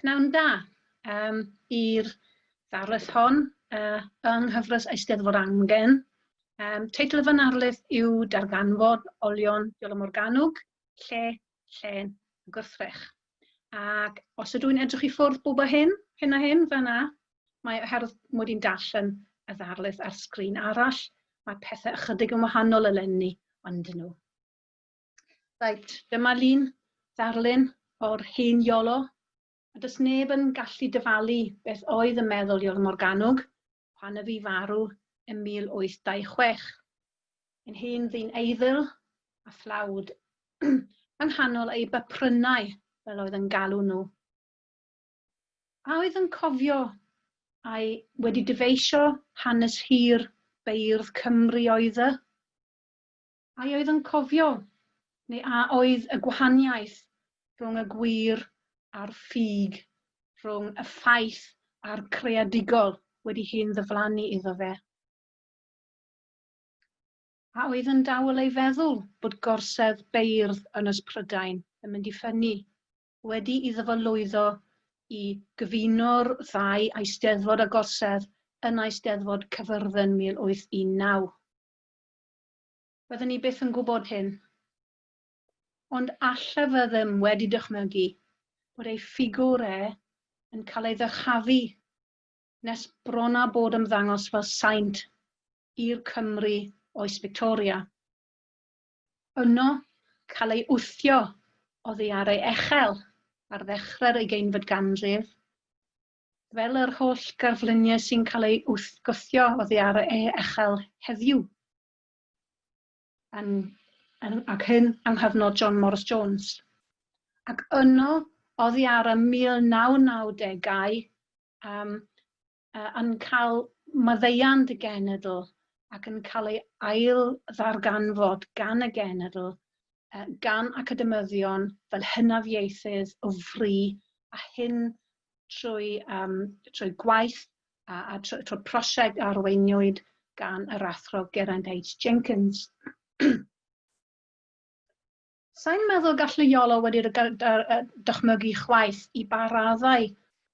Pnawn da um, i'r ddarlith hon yng nghyfres Eisteddfod Amgen. Teitl fy narlith yw Darganfod Olion Iolo Morganwg, Lle, Llên, Gwrthrych. Ac os ydw i'n edrych i ffwrdd bob o hyn, hyn a hyn, fan'na, mae oherwydd mod i'n darllen y ddarlith ar sgrin arall, mae pethau ychydig yn wahanol eleni, ond nhw. Reit, dyma lun, ddarlun o'r hen Iolo, a does neb yn gallu dyfalu beth oedd yn meddwl Iolo Morganwg pan y fu farw ym 1826. Yn hen ddyn eiddil a thlawd, yng nghanol ei baprynnau, fel oedd yn galw nhw. A oedd yn cofio ai wedi dyfeisio hanes hir beirdd Cymru oedd y? Ai oedd yn cofio, neu a oedd y gwahaniaeth rhwng y gwir a'r ffug, rhwng y ffaith a'r creadigol wedi hen ddyflannu iddo fe? A oedd yn dawel ei feddwl bod gorsedd beirdd Ynys Prydain yn mynd i ffynnu, wedi iddo fo lwyddo i gyfuno'r ddau Eisteddfod a Gorsedd yn Eisteddfod Cyfyrddin 1819? Byddwn ni byth yn gwybod hyn. Ond alle fe ddim wedi dychmygu bod ei ffigwr e yn cael ei ddyrchafu nes bron â bod ymddangos fel saint i'r Cymry oes Victoria. Yno, cael ei wthio oddi ar ei echel ar ddechrau'r ugeinfed ganrif, fel yr holl gerfluniau sy'n cael eu gwthio oddi ar ei echel heddiw. Yn, yn, ac hyn yng nghyfnod John Morris Jones. Ac yno, oddi ar y 1990au, um, yn cael maddeuant y genedl ac yn cael ei ail ddarganfod gan y genedl, gan academyddion fel hynafiaethydd o fri, a hyn trwy, um, trwy gwaith a, a trwy, trwy prosiect a arweiniwyd gan yr athro Geraint H. Jenkins. Sa'n meddwl gallu Iolo wedi dychmygu chwaith i ba raddau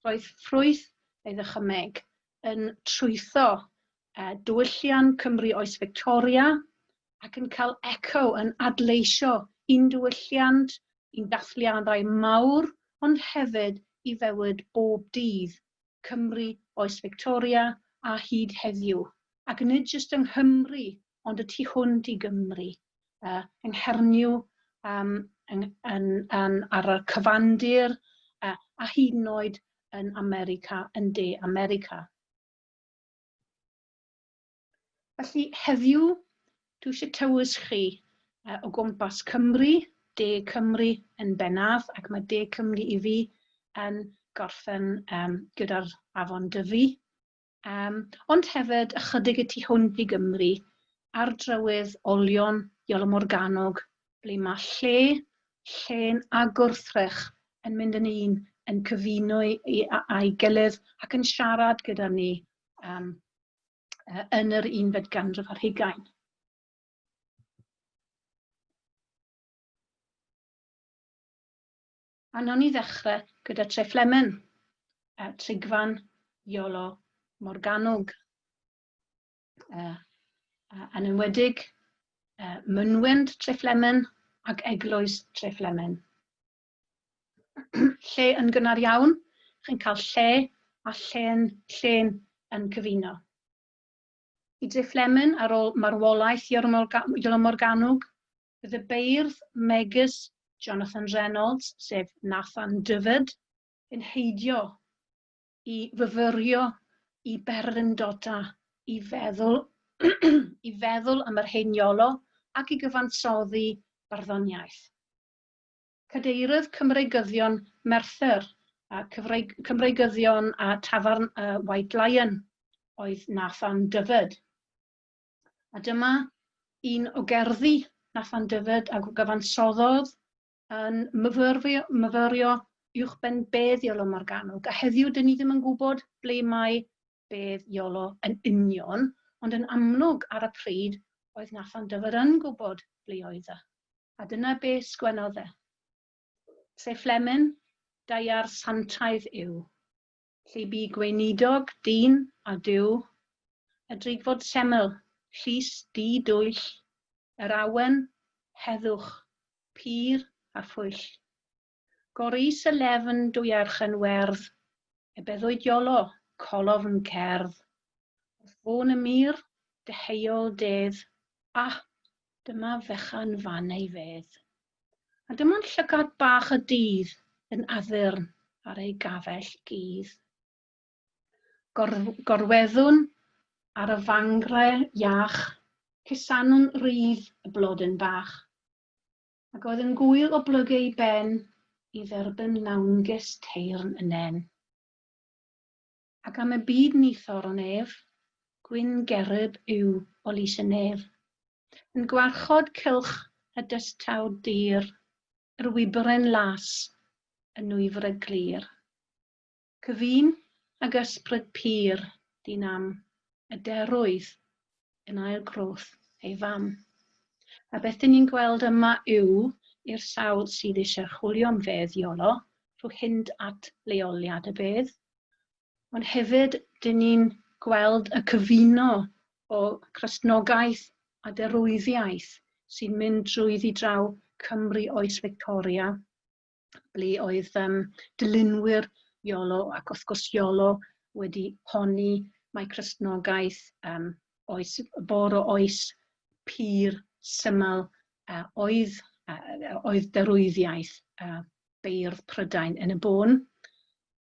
roedd ffrwyth ei ddychymyg yn trwytho diwylliant Cymru oes Victoria ac yn cael echo yn adleisio un diwylliant, un dathliadau mawr, ond hefyd i fywyd bob dydd Cymru oes Victoria a hyd heddiw. Ac nid jyst yng Nghymru, ond y tu hwnt i Gymru, yng Nghernyw, um, yn, yn, yn, ar y cyfandir, a hyd yn oed yn America, yn De America. Felly heddiw, dwi eisiau tywys chi o gwmpas Cymru, De Cymru yn bennaf, ac mae De Cymru i fi yn gorffen um, gyda'r afon Dyfi. Um, ond hefyd ychydig y tu hwnt i Gymru, ar drywydd olion Iolo Morganwg, ble mae lle, llên a gwrthrych yn mynd yn un, yn cyfuno a'i gilydd ac yn siarad gyda ni um, yn yr unfed ganrif ar hugain. A nawn ni ddechrau gyda Treflemen, Trigfan Iolo Morganwg. Yn enwedig mynwent Treflemen ac eglwys Treflemen. Lle yn gynnar iawn, chi'n cael lle a lle'n lle'n yn cyfuno. I Dreflemen ar ôl marwolaeth Iolo Morganwg, bydd y beirdd megis Jonathan Reynolds, sef Nathan Dyfed, yn heidio i fyfyrio, i bererindota, i feddwl, i feddwl am yr hen Iolo ac i gyfansoddi barddoniaeth. Cadeirydd Cymreigyddion Merthyr a Cymreigyddion a Tafarn y White Lion oedd Nathan Dyfed. A dyma un o gerddi Nathan Dyfed a gyfansoddodd yn myfyrio, myfyrio uwchben bedd Iolo Morganwg. A heddiw, dyn ni ddim yn gwybod ble mae bedd Iolo yn union, ond yn amlwg ar y pryd oedd Nathan Dyfed yn gwybod ble oedd e. A dyna be sgwennodd e. Treflemen, Daear santaidd yw, lle bu gweinidog, dyn a Duw, y dreigfod seml, llys di-dwyll, yr awen, heddwch, pur a phwyll. Gorys y lefn dwyerch yn werdd, y beddwyd Iolo, colofn cerdd. Wrth fôn y mur, deheuol dedd, ah, dyma fechan fan ei fedd. A dyma'n llygad bach y dydd yn addurn ar ei gafell gudd. Gor gorweddwn ar y fangre iach, cusanwn rydd y blodyn bach. Ac oedd yn gŵyl o blygu ei ben i dderbyn lawngus teyrn y nen. Ac am y byd ni thorron ef, gwyn gerub yw o lys y nef. Yn gwarchod cylch y dystawd dir, yr wybren las, y nwyfre glir. Cyfun ag ysbryd pur dyn am y derwydd yn ail groth ei fam. A beth dyn ni'n gweld yma yw i'r sawl sydd eisiau chwilio am fedd Iolo, rhyw hynt at leoliad y bedd, ond hefyd dyn ni'n gweld y cyfuno o Cristnogaeth a derwyddiaeth sy'n mynd drwyddi draw Cymru oes Victoria, ble oedd dylunwyr Iolo ac wrth gwrs Iolo wedi honni mai Cristnogaeth oes, bor o oes pur, syml oedd, oedd derwyddiaeth beirdd Prydain yn y bôn.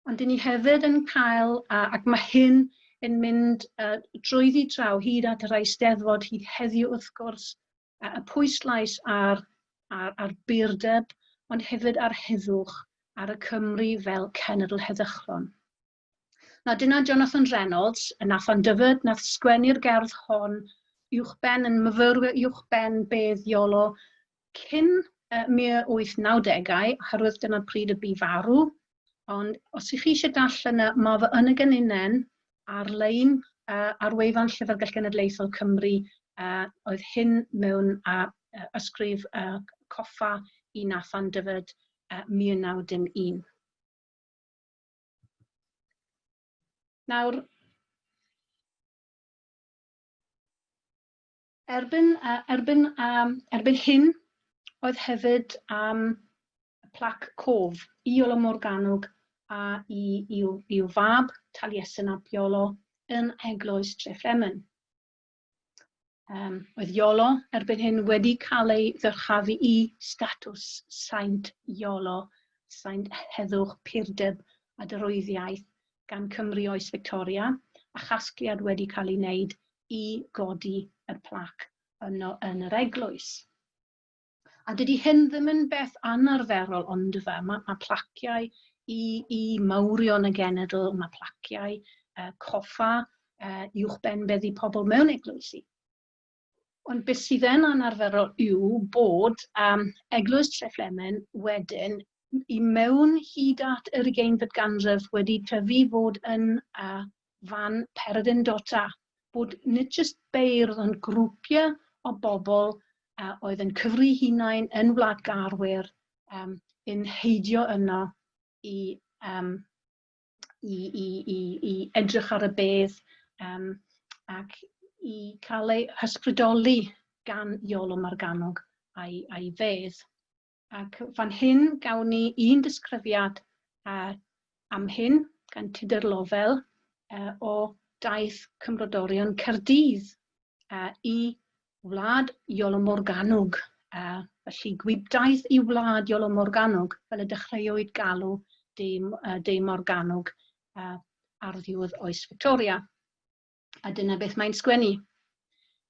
Ond dyn ni hefyd yn cael, ac mae hyn yn mynd drwyddi draw hyd at yr Eisteddfod hyd heddiw wrth gwrs, y pwyslais ar, ar, ar burdeb, ond hefyd ar heddwch, ar y Cymru fel cenedl heddychlon. Na dyna Jonathan Reynolds, y Nathan Dyfed, nath sgwennu'r gerdd hon uwchben yn myfyrwyr uwchben bedd Iolo cyn 1890au, oherwydd dyna pryd y bu farw. Ond os ych chi eisiau darllen y, mae fy yn y gynunen ar-lein ar wefan Llyfrgell Genedlaethol Cymru, oedd hyn mewn ysgrif coffa i Nathan Dyfed 1901. Nawr, erbyn, erbyn, erbyn hyn, oedd hefyd y plac cof i Iolo Morganwg a i, i'w, i'w fab Taliesin ap Iolo yn eglwys Treflemen. Oedd Iolo erbyn hyn wedi cael ei ddyrchafu i statws Saint Iolo, Saint Heddwch, Purdeb a Dyrwyddiaeth gan Cymru Oes Victoria, a chasgliad wedi cael ei wneud i godi y plac yno yn yr eglwys. A dydy hyn ddim yn beth anarferol ond fe, mae, mae placiau i, i mawrion y genedl, mae placiau coffa uwchben beddi pobl mewn eglwysi. Ond beth sydd yn anarferol yw bod Eglwys Treflemen wedyn i mewn hyd at yr ugeinfed ganrif wedi tyfu fod yn fan peregrindota, bod nid jyst beirdd ond grwpiau o bobl oedd yn cyfri hunain yn wladgarwyr yn heidio yno i, um, i, i, i, i edrych ar y bedd ac i cael ei hysbrydoli gan Iolo Morganwg a'i, a'i fedd. Ac fan hyn gawn ni un disgrifiad am hyn gan Tudur Lofel o daith Cymrodorion Caerdydd i wlad Iolo Morganwg. Felly gwibdaith i wlad Iolo Morganwg fel y dechreuwyd galw De, De Morganwg ar ddiwedd oes Victoria. A dyna beth mae'n sgwennu.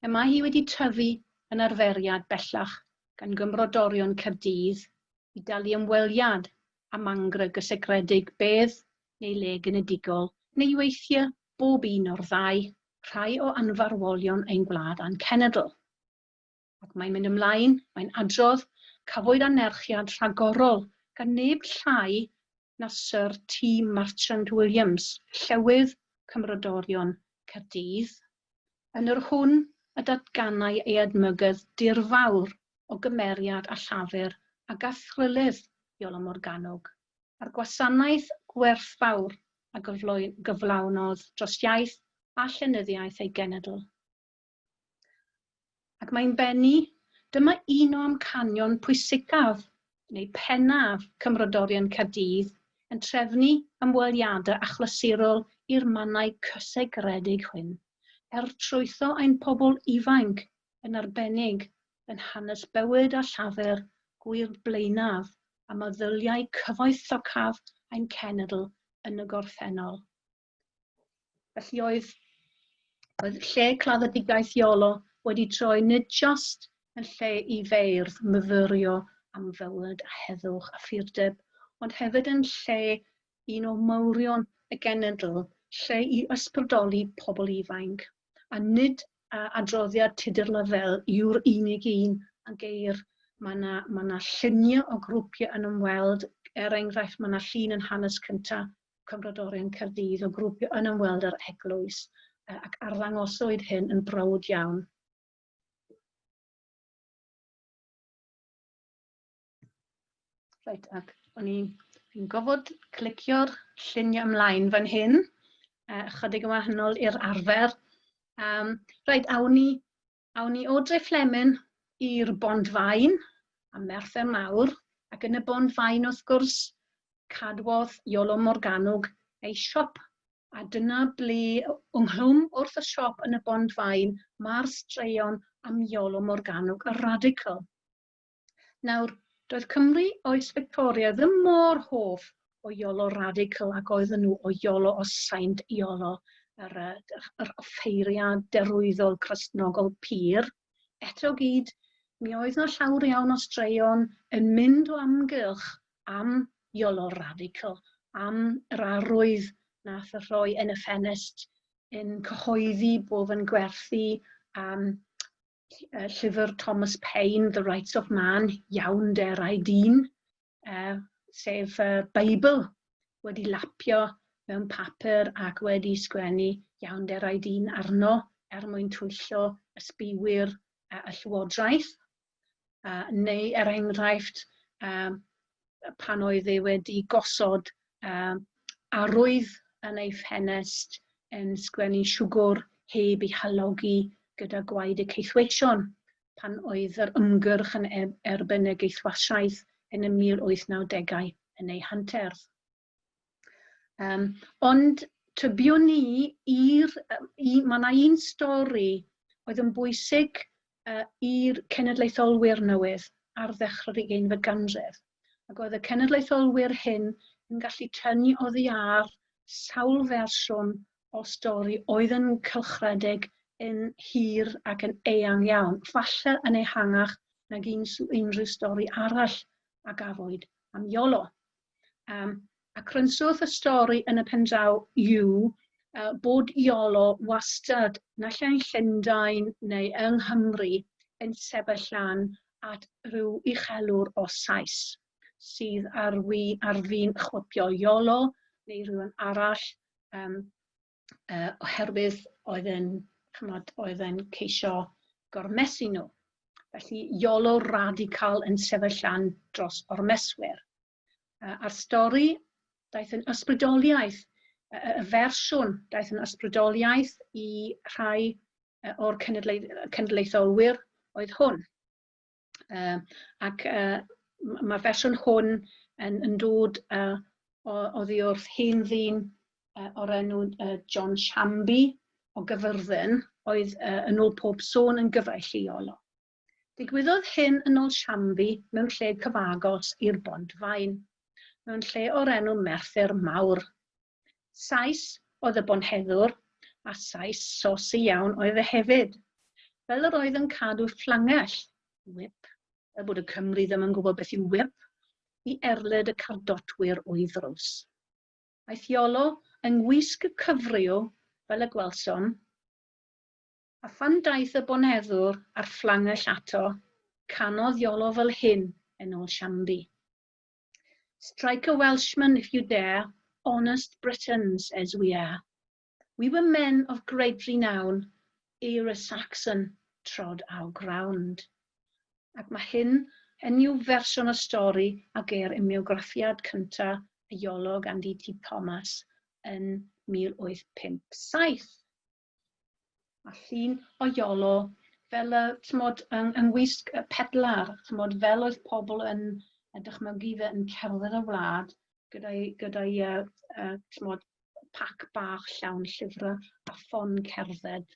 Y mae hi wedi tyfu yn arferiad bellach gan gymrodorion Caerdydd i dalu ymweliad â mangre gysegredig bedd neu le genedigol, neu weithiau bob un o'r ddau, rhai o anfarwolion ein gwlad a'n cenedl. Ac mae'n mynd ymlaen, mae'n adrodd, cafwyd anerchiad rhagorol gan neb llai na Syr T Marchant Williams, Llywydd Cymrodorion Caerdydd, yn yr hwn y datganai ei edmygedd dirfawr o gymeriad a llafur ag athrylith Iolo Morganwg. a'r gwasanaeth gwerthfawr a gyflawnodd dros iaith a llenyddiaeth ei genedl. Ac mae'n bennu, dyma un o amcanion pwysicaf neu pennaf Cymrodorion Caerdydd yn trefnu ymweliadau achlysurol i'r mannau cysegredig hyn, er trwytho ein pobl ifainc yn arbennig yn hanes bywyd a llafur gwir blaenaf a meddyliau cyfoethocaf ein cenedl yn y gorffennol. Felly oedd, oedd lle claddedigaeth Iolo wedi troi nid just yn lle i feirdd myfyrio am fywyd a heddwch a phurdeb, ond hefyd yn lle un o mawrion y genedl, lle i ysbrydoli pobl ifainc. A nid adroddiad Tudur Lavelle yw'r unig un a geir. Mae yna ma 'na lluniau o grwpiau yn ymweld, er enghraifft mae yna llun yn hanes cyntaf Cymrodorion Caerdydd o grwpiau yn ymweld â'r eglwys ac arddangoswyd hyn yn browd iawn. Reit, ac o'n i'n fi'n gofod clicio'r lluniau ymlaen fan hyn, ychydig yn wahanol i'r arfer. Reit, awn ni, awn ni o Dreflemen i'r Bont-faen a Merthyr Mawr, ac yn y Bont-faen wrth gwrs cadwodd Iolo Morganwg ei siop, a dyna ble ynghlwm wrth y siop yn y Bont-faen mae'r straeon am Iolo Morganwg y radical. Nawr, doedd Cymru oes Victoria ddim mor hoff o Iolo Radical ac oedden nhw o Iolo o Saint Iolo, yr, yr offeiriad derwyddol Cristnogol pur. Eto gyd, mi oedd yna llawer iawn o straeon yn mynd o amgylch am Iolo Radical, am yr arwydd nath y rhoi yn y ffenest yn cyhoeddi bod yn gwerthu llyfr Thomas Paine, The Rights of Man, Iawnderau Dyn, sef Beibl wedi lapio mewn papur ac wedi sgwennu Iawnderau Dyn arno er mwyn twyllo ysbiwyr y llywodraeth. Neu er enghraifft, pan oedd e wedi gosod arwydd yn ei ffenest yn sgwennu siwgr heb ei halogi gyda gwaed y caethweision pan oedd yr ymgyrch yn erbyn y gaethwasiaeth yn y 1890au yn ei hanterth. Ond tybiwn ni i'r... mae yna un stori oedd yn bwysig i'r cenedlaetholwyr newydd ar ddechrau'r ugeinfed ganrif. Ac oedd y cenedlaetholwyr hyn yn gallu tynnu oddi ar sawl fersiwn o stori oedd yn cylchredeg yn hir ac yn eang iawn, falle yn ehangach nag unrhyw stori arall a gafwyd am Iolo. A crynswth y stori yn y pendraw yw bod Iolo wastad, naill ai yn Llundain neu yng Nghymru, yn sefyll lan at rhyw uchelwr o Sais sydd ar, wi, ar fin chwipio Iolo neu rhywun arall oherwydd oedd yn, chymod, oedd yn ceisio gormesu nhw. Felly Iolo radical yn sefyll lan dros ormeswyr. A'r stori daeth yn ysbrydoliaeth, y fersiwn daeth yn ysbrydoliaeth i rhai o'r cenedlaetholwyr oedd hwn. Ac mae'r fersiwn hwn yn, yn dod oddi wrth hen ddyn o'r enw John Shamby o Gyfyrddin, oedd yn ôl pob sôn yn gyfaill i Iolo. Digwyddodd hyn yn ôl Shamby mewn lle cyfagos i'r Bont Faen, mewn lle o'r enw Merthyr Mawr. Sais oedd y bonheddwr, a Sais sosi iawn oedd e hefyd. Fel yr oedd yn cadw fflangell, whip, fel bod y Cymry ddim yn gwybod beth yw whip, i erlid y cardotwyr o'i ddrws. Aeth Iolo yng ngwisg y cyfryw, fel y gwelsom, A phan daeth y bonheddwr a'r fflangell ato, canodd Iolo fel hyn yn ôl Shamby. Strike a Welshman if you dare, honest Britons as we are. We were men of great renown, ere a Saxon trod our ground. Ac mae hyn yn yw fersiwn y stori a geir ym mywgraffiad cyntaf. Iolo gan D.T. Thomas yn 1857. A llun o Iolo fel y, t'mod, yng ngwisg y pedlar, t'mod, fel oedd pobl yn dychmygu fe yn cerdded y wlad gyda'i t'mod, pac bach llawn llyfrau a ffon cerdded.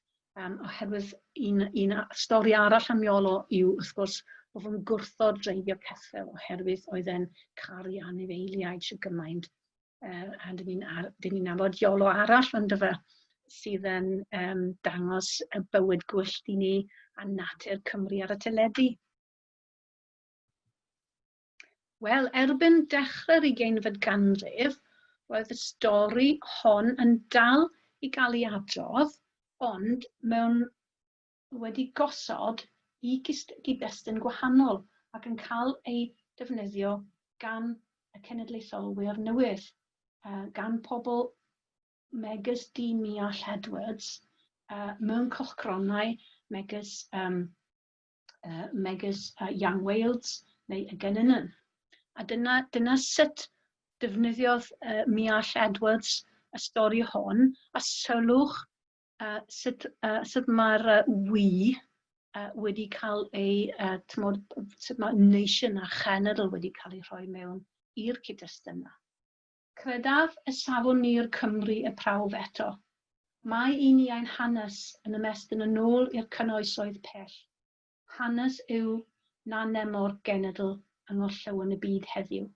Oherwydd un stori arall am Iolo yw, wrth gwrs, bod fe'n gwrthod dreifio ceffyl oherwydd oedd e'n caru anifeiliaid shwt gymaint. A dyn ni'n dyn ni nabod Iolo arall ond fe sydd yn dangos y bywyd gwyllt i ni a natur Cymru ar y teledu. Wel, erbyn dechrau'r ugeinfed ganrif, roedd y stori hon yn dal i gael ei adrodd, ond mewn wedi gosod i gyd-destun gwahanol ac yn cael ei defnyddio gan y cenedlaetholwyr newydd, gan pobl megis D. Miall Edwards, mewn cylchgronau megis Young Wales neu y Geninen. A dyna sut defnyddiodd Miall Edwards y stori hon, a sylwch sut mae'r we wedi cael ei, t'mod, sut mae nation a chenedl wedi cael ei rhoi mewn i'r cyd-destun yna. Credaf y safwn ni'r Cymry y prawf eto. Mae i ni ein hanes yn ymestyn yn ôl i'r cynoesoedd pell. Hanes yw na nemor genedl yng ngorllewin y byd heddiw.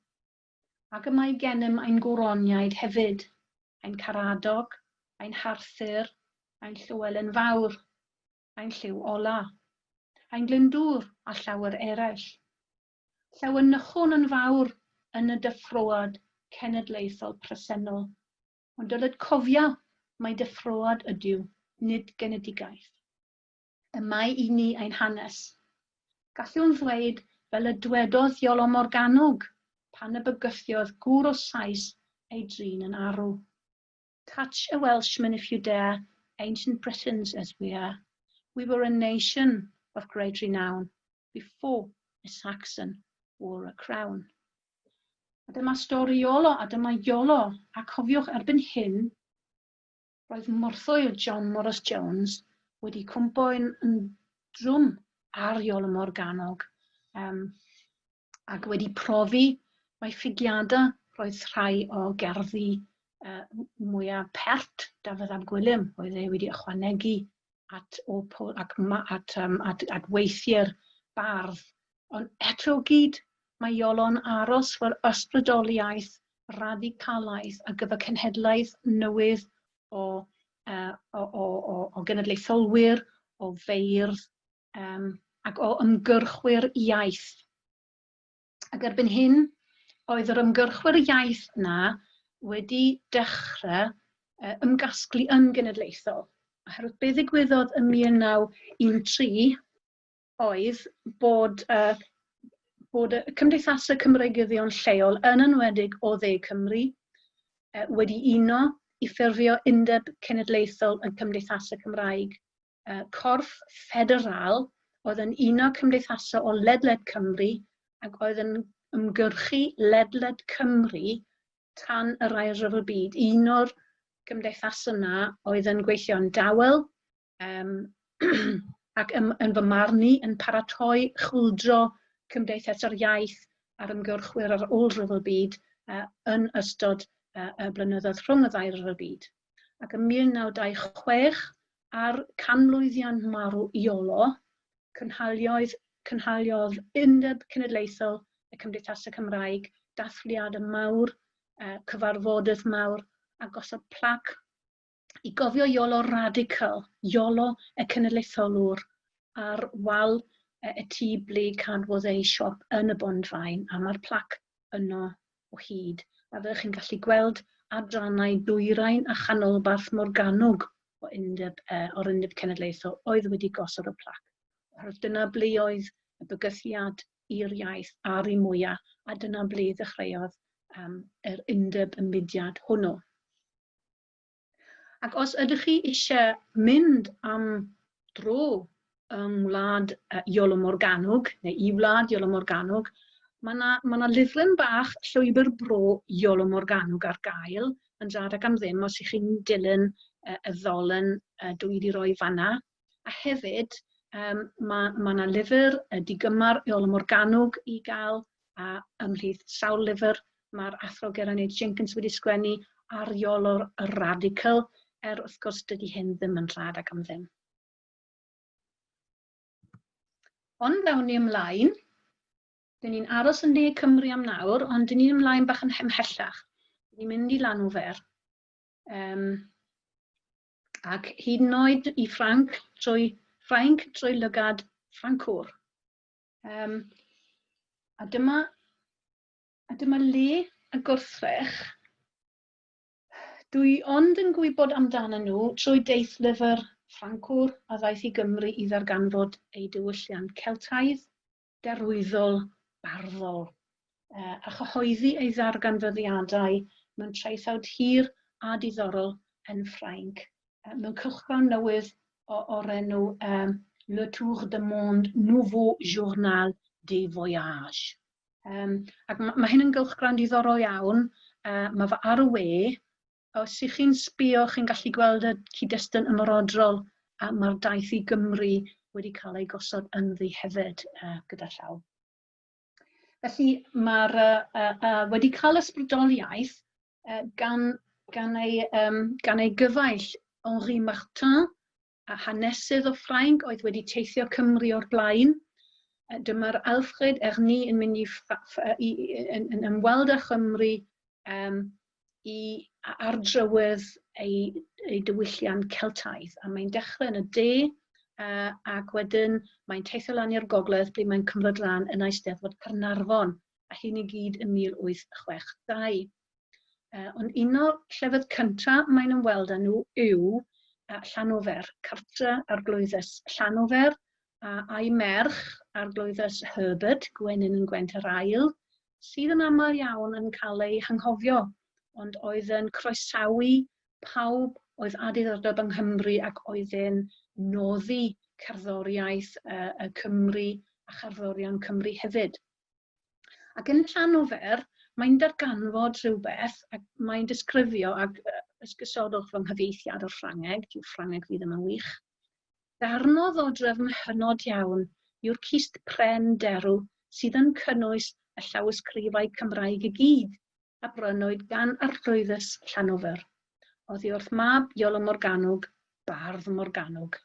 Ac y mae gennym ein goroniaid hefyd, ein Caradog, ein Harthur, ein Llywelyn Fawr, ein Llyw Ola, ein Glyndŵr a llawer eraill. Llewynychwn yn fawr yn y deffroad cenedlaethol presennol, ond dylid cofio mai deffroad ydyw, nid genedigaeth. Y mae i ni ein hanes. Gallwn ddweud fel y dwedodd Iolo Morganwg pan y bygythiodd gŵr o Sais ei drin yn arw. Touch a Welshman if you dare, ancient Britons as we are. We were a nation of great renown before a Saxon wore a crown. A dyma stori Iolo, a dyma Iolo, a cofiwch erbyn hyn, roedd morthwyl John Morris Jones wedi cwmpo yn drwm ar Iolo Morganwg, ac wedi profi mai ffugiadau roedd rhai o gerddi mwyaf pert Dafydd ap Gwilym, oedd e wedi ychwanegu at, o, ac, at, at, at weithiau'r bardd. Ond eto gyd, mae Iolo'n aros fel ysbrydoliaeth radicalaidd ar gyfer cenhedlaeth newydd o genedlaetholwyr, o feirdd ac o ymgyrchwyr iaith. Ac erbyn hyn, oedd yr ymgyrchwyr iaith yna wedi dechrau ymgasglu yn genedlaethol. Oherwydd be ddigwyddodd ym 1913 oedd bod y cymdeithasau Cymreigyddion lleol, yn enwedig o dde Cymru, wedi uno i ffurfio Undeb Cenedlaethol y Cymdeithasau Cymraeg, corff ffederal oedd yn uno cymdeithasau o ledled Cymru ac oedd yn ymgyrchu ledled Cymru tan yr Ail Ryfel Byd. Un o'r gymdeithasau yna oedd yn gweithio'n dawel ac yn fy marn i yn paratoi chwyldro Cymdeithas yr Iaith a'r ymgyrchwyr ar ôl Rhyfel Byd yn ystod y blynyddoedd rhwng y ddau Ryfel Byd. Ac ym 1926, ar canmlwyddiant marw Iolo, cynhaliodd Undeb Cenedlaethol y Cymdeithasau Cymraeg dathliadau mawr, cyfarfodydd mawr, a gosod plac i gofio Iolo radical, Iolo y cenedlaetholwr, ar wal y tŷ ble cadwodd ei siop yn y Bondfaen, a mae'r plac yno o hyd. A fyddwch chi'n gallu gweld adrannau dwyrain a chanolbarth Morgannwg o'r Undeb Cenedlaethol oedd wedi gosod y plac. Oherwydd dyna ble oedd y bygythiad i'r iaith ar ei mwyaf, a dyna ble ddechreuodd yr undeb y mudiad hwnnw. Ac os ydych chi eisiau mynd am dro yng ngwlad Iolo Morganwg, neu i wlad Iolo Morganwg, Mae yna ma 'na lyfryn bach Llwybr Bro Iolo Morgannwg ar gael yn rhad ac am ddim os ych chi'n dilyn y ddolen dwi wedi roi fanna. A hefyd, mae ma 'na lyfr digymar Iolo Morgannwg i gael, a ymhlith sawl lyfr mae'r athro Geraint H. Jenkins wedi sgwennu ar Iolo'r Radical, er wrth gwrs dydy hyn ddim yn rhad ac am ddim. Ond awn ni ymlaen. Dyn ni'n aros yn Ne Cymru am nawr, ond dyn ni'n ymlaen bach yn ymhellach. Dyn ni'n mynd i Lanofer. Ac hyd yn oed i Ffranc trwy, Ffrainc trwy lygad Ffrancwr. A dyma, a dyma le y gwrthrych. Dwi ond yn gwybod amdanyn nhw trwy deithlyfr Ffrancwr a ddaeth i Gymru i ddarganfod ei diwylliant Celtaidd, derwyddol, barddol, a chyhoeddi ei ddarganfyddiadau mewn traethawd hir a diddorol yn Ffrainc, mewn cylchgrawn newydd o'r enw Le Tour de Monde Nouveau Journal des Voyages. Ac ma' ma' hyn yn gylchgrawn diddorol iawn. Ma' fe ar y we. Os ych chi'n sbio, chi'n gallu gweld y cyd-destun ymyrodrol a mae'r daith i Gymru wedi cael ei gosod ynddi hefyd gyda llaw. Felly mae'r wedi cael ysbrydoliaeth gan, gan, ei, gan ei gyfaill Henri Martin, a hanesydd o Ffrainc oedd wedi teithio Cymru o'r blaen. Dyma'r Alfred Erny yn mynd i, i, yn, yn ymweld â Chymru i ar drywydd ei, ei diwylliant Celtaidd. A mae'n dechrau yn y de, ac wedyn mae'n teithio lan i'r gogledd ble mae'n cymryd rhan yn Eisteddfod Caernarfon, a hyn i gyd yn 1862. Ond un o'r llefydd cyntaf mae'n ymweld â nhw yw Llanofer, cartre arglwyddes Llanofer, a, a'i merch arglwyddes Herbert, Gwenyn yn Gwent yr Ail, sydd yn aml iawn yn cael ei hanghofio, ond oedd yn croesawu pawb oedd â diddordeb yng Nghymru ac oedd yn noddi cerddoriaeth y Cymru a cherddorion Cymru hefyd. Ac yn Llanofer, mae'n darganfod rhywbeth ac mae'n disgrifio, ac esgusodwch fy nghyfieithiad o'r Ffrangeg, dyw Ffrangeg fi ddim yn wych. Darn o ddodrefn hynod iawn yw'r cist pren derw sydd yn cynnwys y llawysgrifau Cymraeg i gyd a brynwyd gan Arglwyddes Llanofer, oddi wrth mab Iolo Morgannwg, bardd Morgannwg.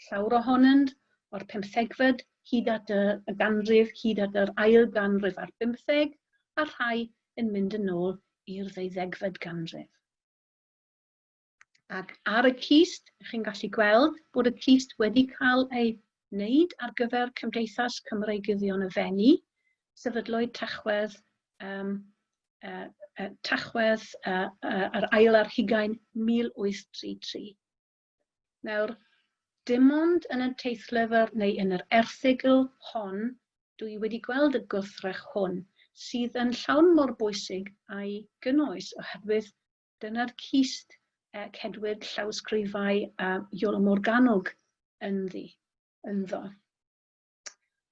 Llawer ohonynt o'r pymthegfed hyd at y, y ganrif, hyd at yr ail ganrif ar bymtheg, a rhai yn mynd yn ôl i'r ddeuddegfed ganrif. Ac ar y cist, chi'n gallu gweld bod y cist wedi cael ei wneud ar gyfer Cymdeithas Cymreigyddion y Fenni, sefydlwyd Tachwedd, um, Tachwedd yr ail ar hugain 1833. Nawr, dim ond yn y teithlyfr neu yn yr erthygl hon dwi wedi gweld y gwrthrych hwn, sydd yn llawn mor bwysig a'i gynnwys, oherwydd Dyna'r cist cedwid llawysgrifau Iolo Morgannwg ynddi, ynddo.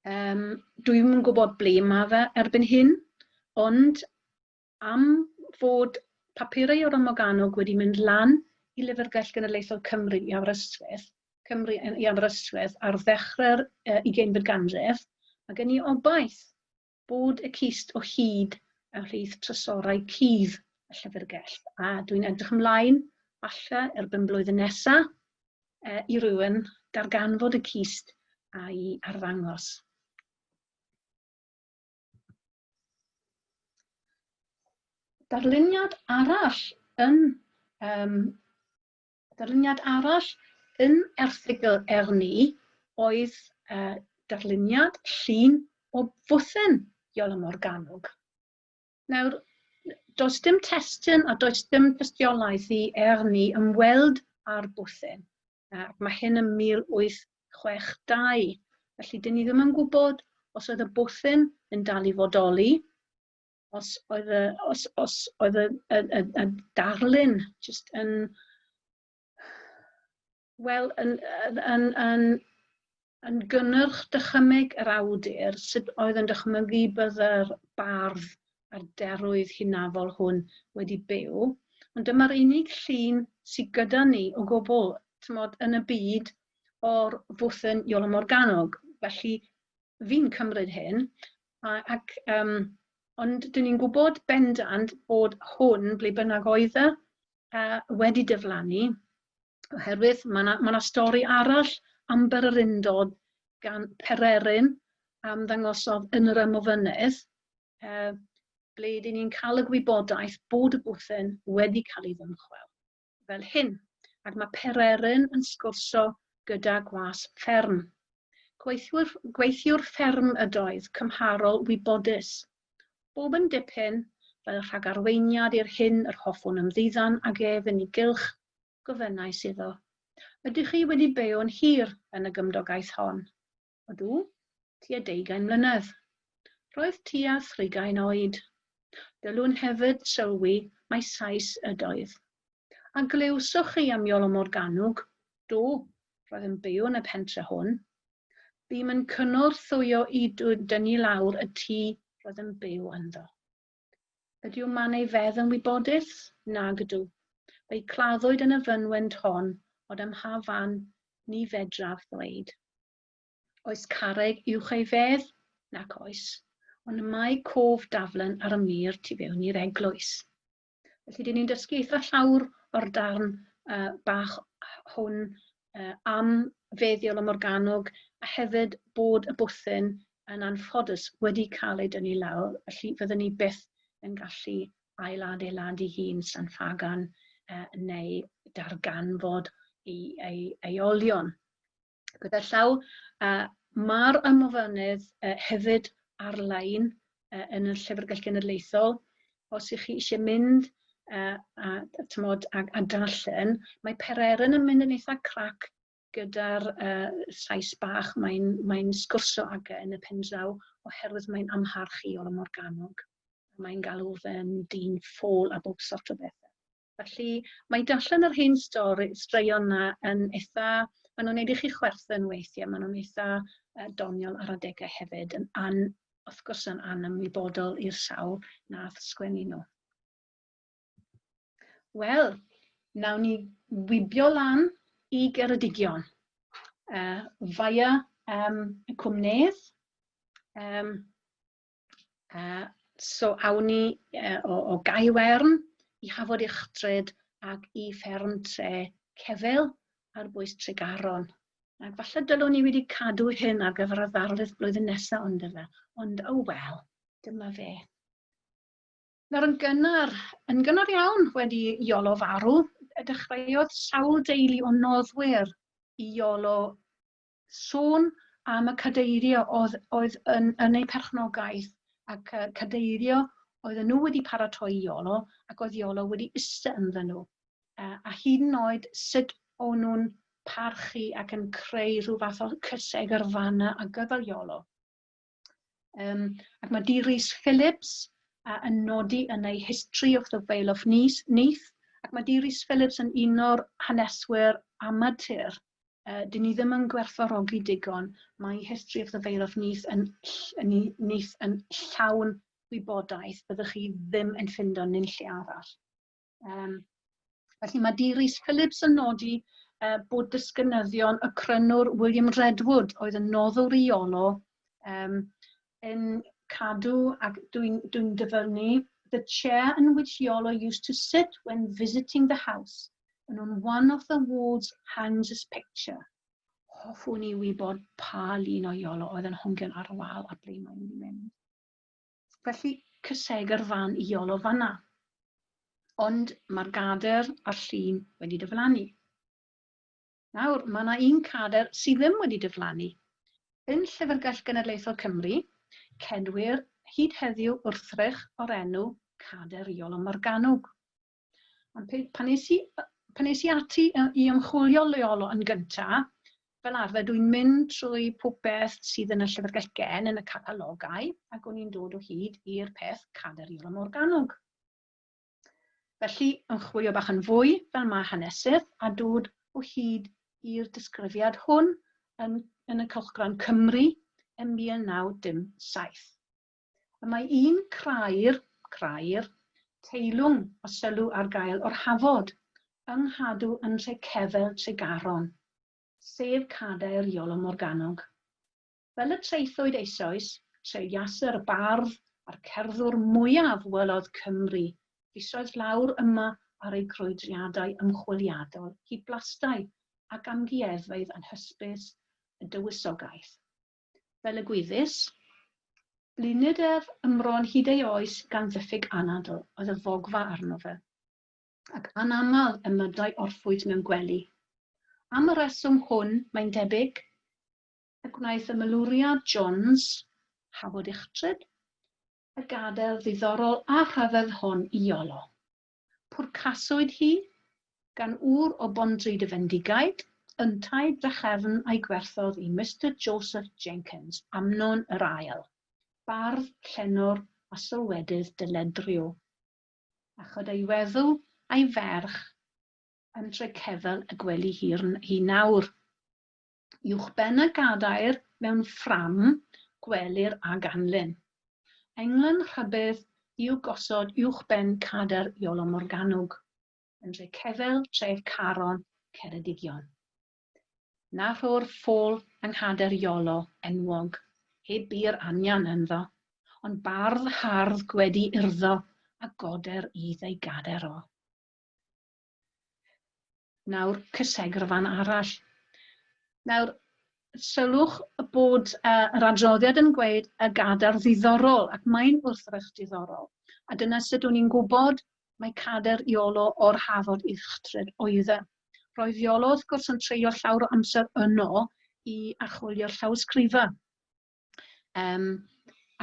Dwi'm yn gwybod ble mae fe erbyn hyn, ond am fod papurau Iolo Morgannwg wedi mynd lan i Lyfrgell Genedlaethol Cymru i Aberystwyth, Cymru i Aberystwyth ar ddechrau'r ugeinfed ganrif, mae gen i obaith bod y cist o hyd ymhlith trysorau cudd y llyfrgell, a dwi'n edrych ymlaen, falle erbyn blwyddyn nesa, i rywun darganfod y cist a'i arddangos. Darluniad arall yn um, Darluniad arall yn erthygl Ernie oedd darluniad llun o fwthyn Iolo Morgannwg. Nawr, does dim testun a does dim tystiolaeth i Ernie ymweld â'r bwthyn, ac mae hyn ym 1862, felly dyn ni ddim yn gwybod os oedd y bwthyn yn dal i fodoli, os oedd y, os, os oedd y, y, y, y darlun jyst yn, wel, yn, yn, yn, yn, Yn gynnyrch dychymyg yr awdur, sut oedd yn dychmygu bydde'r bardd a'r derwydd hynafol hwn wedi byw, ond dyma'r unig llun sydd gyda ni o gwbl, tymod, yn y byd o'r fwthyn Iolo Morgannwg. Felly fi'n cymryd hyn, a, ac, ond dyn ni'n gwybod bendant bod hwn, ble bynnag oedd e, wedi diflannu, oherwydd mae yna ma stori arall am bererindod gan Pererin am ddangosodd yn yr ymofynydd, ble dyn ni'n cael y gwybodaeth bod y bwthyn wedi cael ei ddymchwel fel hyn. Ac mae Pererin yn sgwrsio gyda gwas fferm. Gweithiwr, gweithiwr fferm ydoedd, cymharol wybodus. Bob yn dipyn, fel rhagarweiniad i'r hyn yr hoffwn ymddiddan ag ef yn ei gylch, gofynnais iddo, Ydych chi wedi byw'n hir yn y gymdogaeth hon? Ydw, tua deugain mlynedd. Roedd tua thrigain oed. Dylwn hefyd sylwi mai Sais ydoedd. A glywsoch chi am Iolo Morgannwg? Do, roedd yn byw yn y pentre hwn. Bûm yn cynorthwyo i dynnu lawr y tŷ roedd yn byw ynddo. Ydyw man ei fedd yn wybodus? Nag ydw. Fe'i claddwyd yn y fynwent hon, ond ym mha fan, ni fedraf ddweud. Oes carreg uwch ei fedd? Nac oes. Ond y mae cof daflen ar y mur tu fewn i'r eglwys. Felly, dyn ni'n dysgu eitha llawr o'r darn bach hwn am fedd Iolo Morgannwg a hefyd bod y bwthyn yn anffodus wedi cael ei dynnu lawr, felly fyddwn ni byth yn gallu ailadeiladu hun San Ffagan neu darganfod ei, ei, ei olion. Gyda llaw, mae'r ymofynydd hefyd ar-lein yn y Llyfrgell Genedlaethol. Os ych chi eisiau mynd a, tymod, a, a darllen, mae Pererin yn mynd yn eitha crac gyda'r Sais bach. Mae'n mae sgwrsio ag e yn y pen draw oherwydd mae'n amharchu Iolo Morgannwg. Mae'n galw fe'n dyn ffôl a bob sort o bethau. Felly mae darllen yr hen stori, straeon 'na yn eitha, maen nhw'n neud i chi chwerthin weithiau, maen nhw'n eitha doniol ar adegau hefyd, yn an, wrth gwrs yn anymwybodol i'r sawl nath sgwennu nhw. Wel, nawn ni wibio lan i Geredigion. Via y Cwm Nedd. So awn ni o, o Gaiwern i Hafod Uchtryd ac i fferm tre Cefel ar bwys Tregaron. Ac falle dylwn ni wedi cadw hyn ar gyfer y ddarlith blwyddyn nesaf ond yfe. Ond oh well, dyma fe. Nawr yn gynnar, yn gynnar iawn wedi Iolo farw, dechreuodd sawl deulu o noddwyr i Iolo sôn am y cadeirio oedd, oedd yn, yn eu perchnogaeth ac cadeirio oedden nhw wedi paratoi Iolo ac oedd Iolo wedi iste ynddyn nhw. A hyd yn oed sut o'n nhw'n parchu ac yn creu rhyw fath o cysegr fanna a gyfer Iolo. Ac mae D. Rhys Phillips yn nodi yn ei History of the Vale of Neath, Neath ac mae D. Rhys Phillips yn un o'r haneswyr amatur dyn ni ddim yn gwerthfawrogi digon. Mae History of the Vale of Neath yn, Neath yn llawn wybodaeth byddwch chi ddim yn ffindo nunlle arall. Felly mae D. Rhys Phillips yn nodi bod disgynyddion y crynwr William Redwood oedd yn noddwr i Iolo yn cadw, ac dwi'n dwi dyfynnu, "the chair in which Iolo used to sit when visiting the house, and on one of the walls hangs his picture." Hoffwn i wybod pa lun o Iolo oedd yn hongian ar y wal a ble mae'n mynd i mynd. Felly, cysegr fan i Iolo fanna. Ond mae'r gader a'r llun wedi diflannu. Nawr, mae yna un cader sydd ddim wedi diflannu. Yn Llyfrgell Genedlaethol Cymru, cedwir hyd heddiw wrthrych o'r enw Cader Iolo Morgannwg. Ond pan es i, pan es i ati i ymchwilio Iolo yn gyntaf, fel arfer dwi'n mynd trwy popeth sydd yn y Llyfrgell Gen yn y catalogau ac o'n i'n dod o hyd i'r peth Cader Iolo Morgannwg. Felly, ymchwilio bach yn fwy fel mae hanesydd a dod o hyd i'r disgrifiad hwn. yn, yn y cylchgrawn Cymru ym 1907. Y mae un crair, crair, teilwng o sylw ar gael o'r Hafod, yng nghadw yn Nhrecefel Tregaron, sef cadair Iolo Morgannwg. Fel y traethwyd eisoes, treuliasai'r bardd a'r cerddwr mwyaf welodd Cymru fisoedd lawr yma ar ei grwydriadau ymchwiliadol hyd blastai ac amgueddfeydd anhysbys y dywysogaeth. Fel y gwyddys, blinid ef ymron hyd ei oes gan ddiffyg anadl oedd y fogfa arno fe, ac anaml y mydai orffwys mewn gwely. Am y rheswm hwn, mae'n debyg, y gwnaeth y milwriad Jones, Hafod Uchtryd, y gadair ddiddorol a rhyfedd hon i Iolo. Pwrcaswyd hi gan ŵr o Bondryd y Fendigaid, yntau drachefn a'i gwerthodd i Mister Joseph Jenkins, Amnon yr Ail, bardd, llenor a sylwedydd dyledryw, a chyda'i weddw a'i ferch yn Nhrecefel y gwely hi nawr. Uwchben y gadair mewn ffrâm gwelir a ganlyn. Englyn rhybudd i'w gosod uwchben cadair Iolo Morgannwg, yn Nhrecefel, tref Caron, Ceredigion. Na rho'r ffôl yng nghadair Iolo enwog, heb bur anian ynddo, ond bardd hardd gwedi urddo a goder idd ei gadair o. Nawr, cysegrfan arall. Nawr, sylwch bod yr adroddiad yn gweud y gadair ddiddorol, ac mae'n wrthrych diddorol. A dyna sut o'n i'n gwybod mae cadair Iolo o'r Hafod Uchtryd oedd e. Roedd Iolo wrth gwrs yn treulio llawer o amser yno i archwilio llawysgrifau.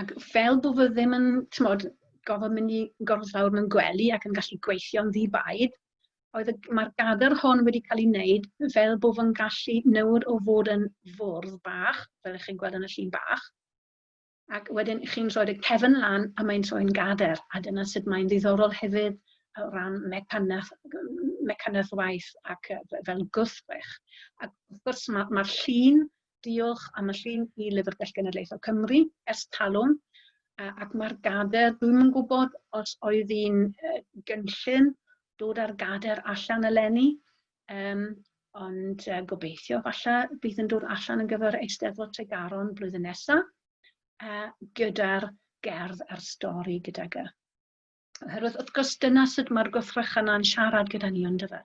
Ac fel bod fe ddim yn, t'mod, gorfod mynd i gorfod lawr mewn gwely ac yn gallu gweithio'n ddi-baid, oedd y, mae'r gadair hon wedi cael ei wneud fel bod fe'n gallu newid o fod yn fwrdd bach, fel ych chi'n gweld yn y llun bach, ac wedyn chi'n rhoi y cefn lan a mae'n troi'n gadair, a dyna sut mae'n ddiddorol hefyd o ran mecanath, mecanath waith ac fel gwrthrych. Ac wrth gwrs mae'r ma llun Diolch am y llun i Lyfrgell Genedlaethol Cymru ers talwm, ac mae'r gader, dwi'm yn gwybod os oedd hi'n gynllun dod â'r gader allan eleni, ond gobeithio falle bydd yn dod allan yn gyfer Eisteddfod Tregaron blwyddyn nesaf, gyda'r gerdd a'r stori gydag e. Oherwydd wrth gwrs dyna sut mae'r gwrthrychau yna'n siarad gyda ni on'd yfe?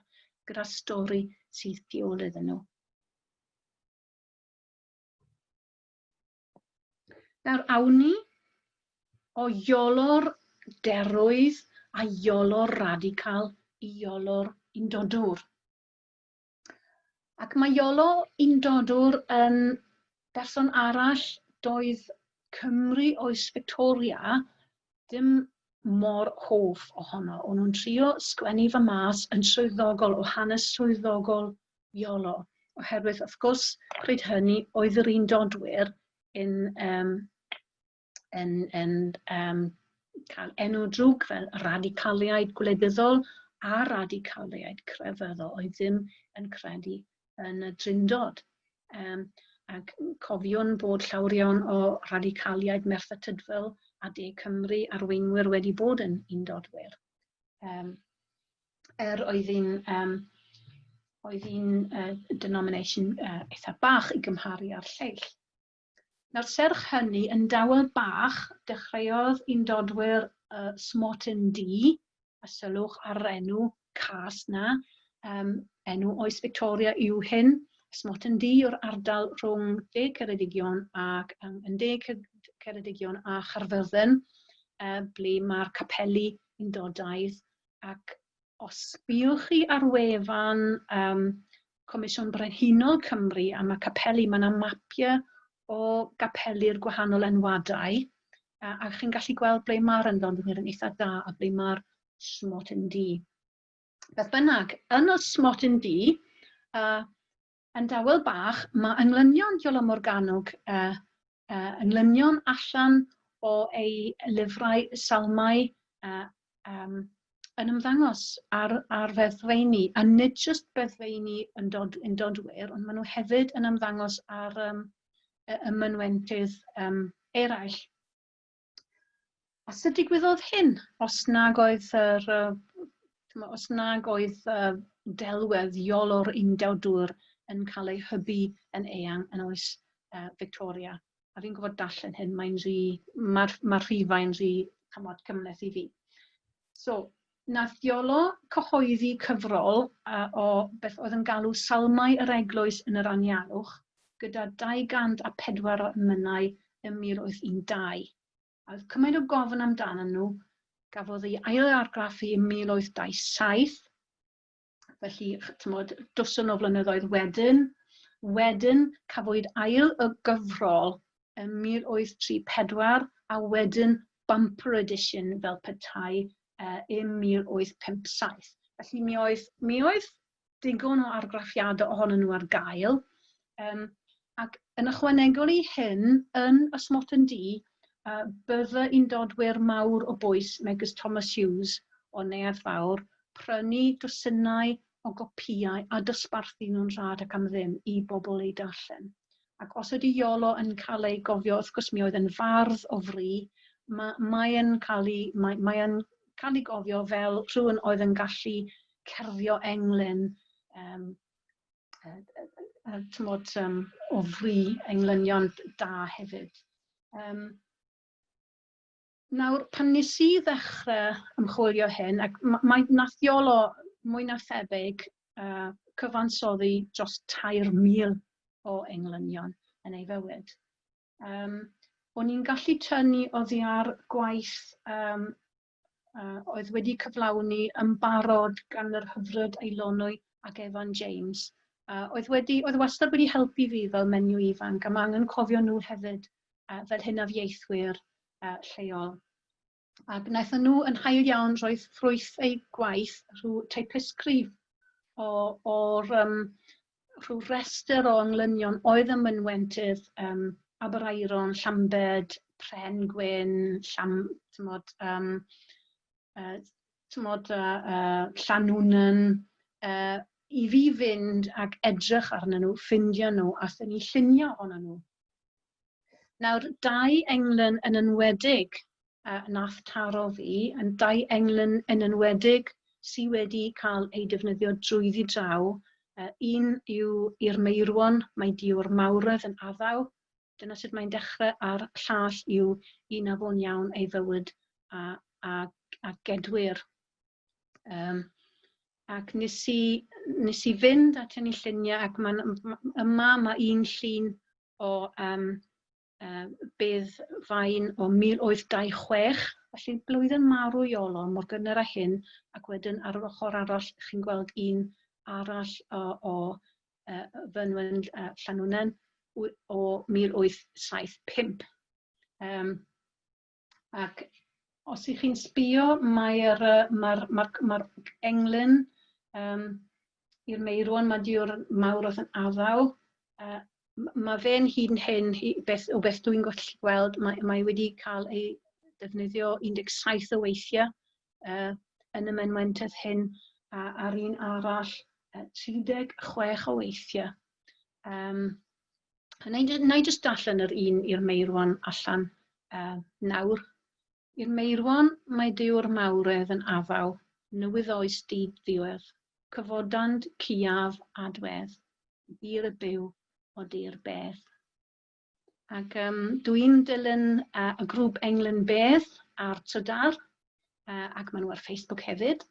Gyda stori sydd tu ôl iddyn nhw. Nawr awn ni o Iolo'r derwydd a Iolo'r radical i Iolo'r undodwr. Ac mae Iolo Undodwr yn berson arall doedd Cymru oes Victoria dim mor hoff ohono. O'n nhw'n trio sgwennu fy mas yn swyddogol o hanes swyddogol Iolo, oherwydd wrth gwrs pryd hynny oedd yr Undodwyr yn, um, yn, yn um, cael enw drwg fel radicaliaid gwleidyddol a radicaliaid crefyddol oedd ddim yn credu yn y Drindod. Um, ac cofiwn bod llawer iawn o radicaliaid Merthyr Tydfil a De Cymru arweinwyr wedi bod yn undodwyr. Um, oedd hi'n um, oedd hi'n denomination eitha bach i gymharu â'r lleill. Nawr serch hynny, yn dawel bach, dechreuodd undodwyr y Smotyn Du, a sylwch ar yr enw cas na, enw oes Victoria yw hyn, Smotyn Du yw'r ardal rhwng De Ceredigion ac yn De Ceredigion a Chaerfyrddin, ble mae'r capeli undodaidd, ac os sbïwch chi ar wefan Comisiwn Brenhinol Cymru am y capeli, mae yna mapiau o gapeli'r gwahanol enwadau, a chi'n gallu gweld ble mae'r Undodwyr yn eitha da a ble mae'r Smotyn Du. Beth bynnag, yn y Smotyn Du, yn dawel bach, mae englynion Iolo Morgannwg, englynion allan o ei lyfrau salmau, yn ymddangos ar, ar feddfeini, a nid jyst beddfeini yn, dod, yn dodwyr, ond maen nhw hefyd yn ymddangos ar y, y mynwentydd eraill. A sut digwyddodd hyn, os nag oedd yr, os nag oedd delwedd Iolo'r Undawdwr yn cael ei hybu yn eang yn oes Victoria? A fi'n gwybod darllen hyn, mae'n rhy, mae'r ma rhifau'n rhy chymod, cymhleth i fi. So, nath Iolo cyhoeddi cyfrol o beth oedd yn galw Salmau yr Eglwys yn yr Anialwch, gyda 204 o emynau ym 1812. A oedd cymaint o gofyn amdanyn nhw, gafodd ei ail-argraffu ym 1827, felly tymod, dwswn o flynyddoedd wedyn. Wedyn cafwyd ail y gyfrol ym 1834 a wedyn bumper edition fel petai ym 1857. Felly mi oedd, mi oedd digon o argraffiadau ohonyn nhw ar gael. Ac yn ychwanegol i hyn, yn y Smotyn Du, bydde undodwyr mawr o bwys megis Thomas Hughes o Neuadd Fawr prynu dwsinau o gopïau a dosbarthu nhw'n rhad ac am ddim i bobl eu darllen. Ac os ydy Iolo yn cael ei gofio, wrth gwrs mi oedd yn fardd o fri, mae, mae yn cael ei, mae, mae yn cael ei gofio fel rhywun oedd yn gallu cerfio englyn tymod, o fri englynion da hefyd. Nawr, pan nes i ddechrau ymchwilio hyn, ac mae nath Iolo mwy na thebyg cyfansoddi dros 3,000 o englynion yn ei fywyd. O'n i'n gallu tynnu oddi ar gwaith oedd wedi cyflawni yn barod gan yr hyfryd Eilonwy ac Evan James. Oedd, wedi, oedd wastad wedi helpu fi fel menyw ifanc, a mae angen cofio nhw hefyd fel hynafiaethwyr lleol. Ac wnaethon nhw yn hael iawn rhoi ffrwyth eu gwaith rhyw teipysgrif o, o'r rhyw restr o englynion oedd ym mynwentydd Aberaeron, Llambed, Pren Gwyn, Llam, tymod, tymod, Llanwnnen, i fi fynd ac edrych arnyn nhw, ffindio nhw a thynnu lluniau ohonyn nhw. Nawr, dau englyn yn enwedig nath taro fi, yn dau englyn yn enwedig sy wedi cael eu defnyddio drwyddi draw. Un yw i'r meirwon, mae Duw'r mawredd yn addaw. Dyna sut mae'n dechrau, a'r llall yw un a fo'n iawn ei fywyd a, a, a gedwir. Ac nes i, nes i fynd at tynnu lluniau, ac mae'n, yma mae un llun o bydd fain o 1826, felly blwyddyn marw Iolo, mor gynnar â hyn, ac wedyn ar yr ochr arall chi'n gweld un arall o, o fynwent Llanwnnen o 1875. Ac os ych chi'n sbio, mae'r mae mae mae englyn i'r meirwon, mae diwr mawr oedd yn addaw. Mae fe'n hyd yn hyn, beth, o beth dwi'n gallu gweld, mae, mae wedi cael ei defnyddio 17 o weithiau yn y mynwentydd hyn, a a'r un arall 36 o weithiau. Na i, na i jyst darllen yr un i'r meirwon allan nawr. I'r meirwon mae Duw'r mawredd yn afaw, newydd oes dyd ddiwedd, cyfodant ciaf a dwedd, dir y byw o dir bedd. Ac dwi'n dilyn y grŵp Englyn Bedd ar Trydar, ac maen nhw ar Facebook hefyd.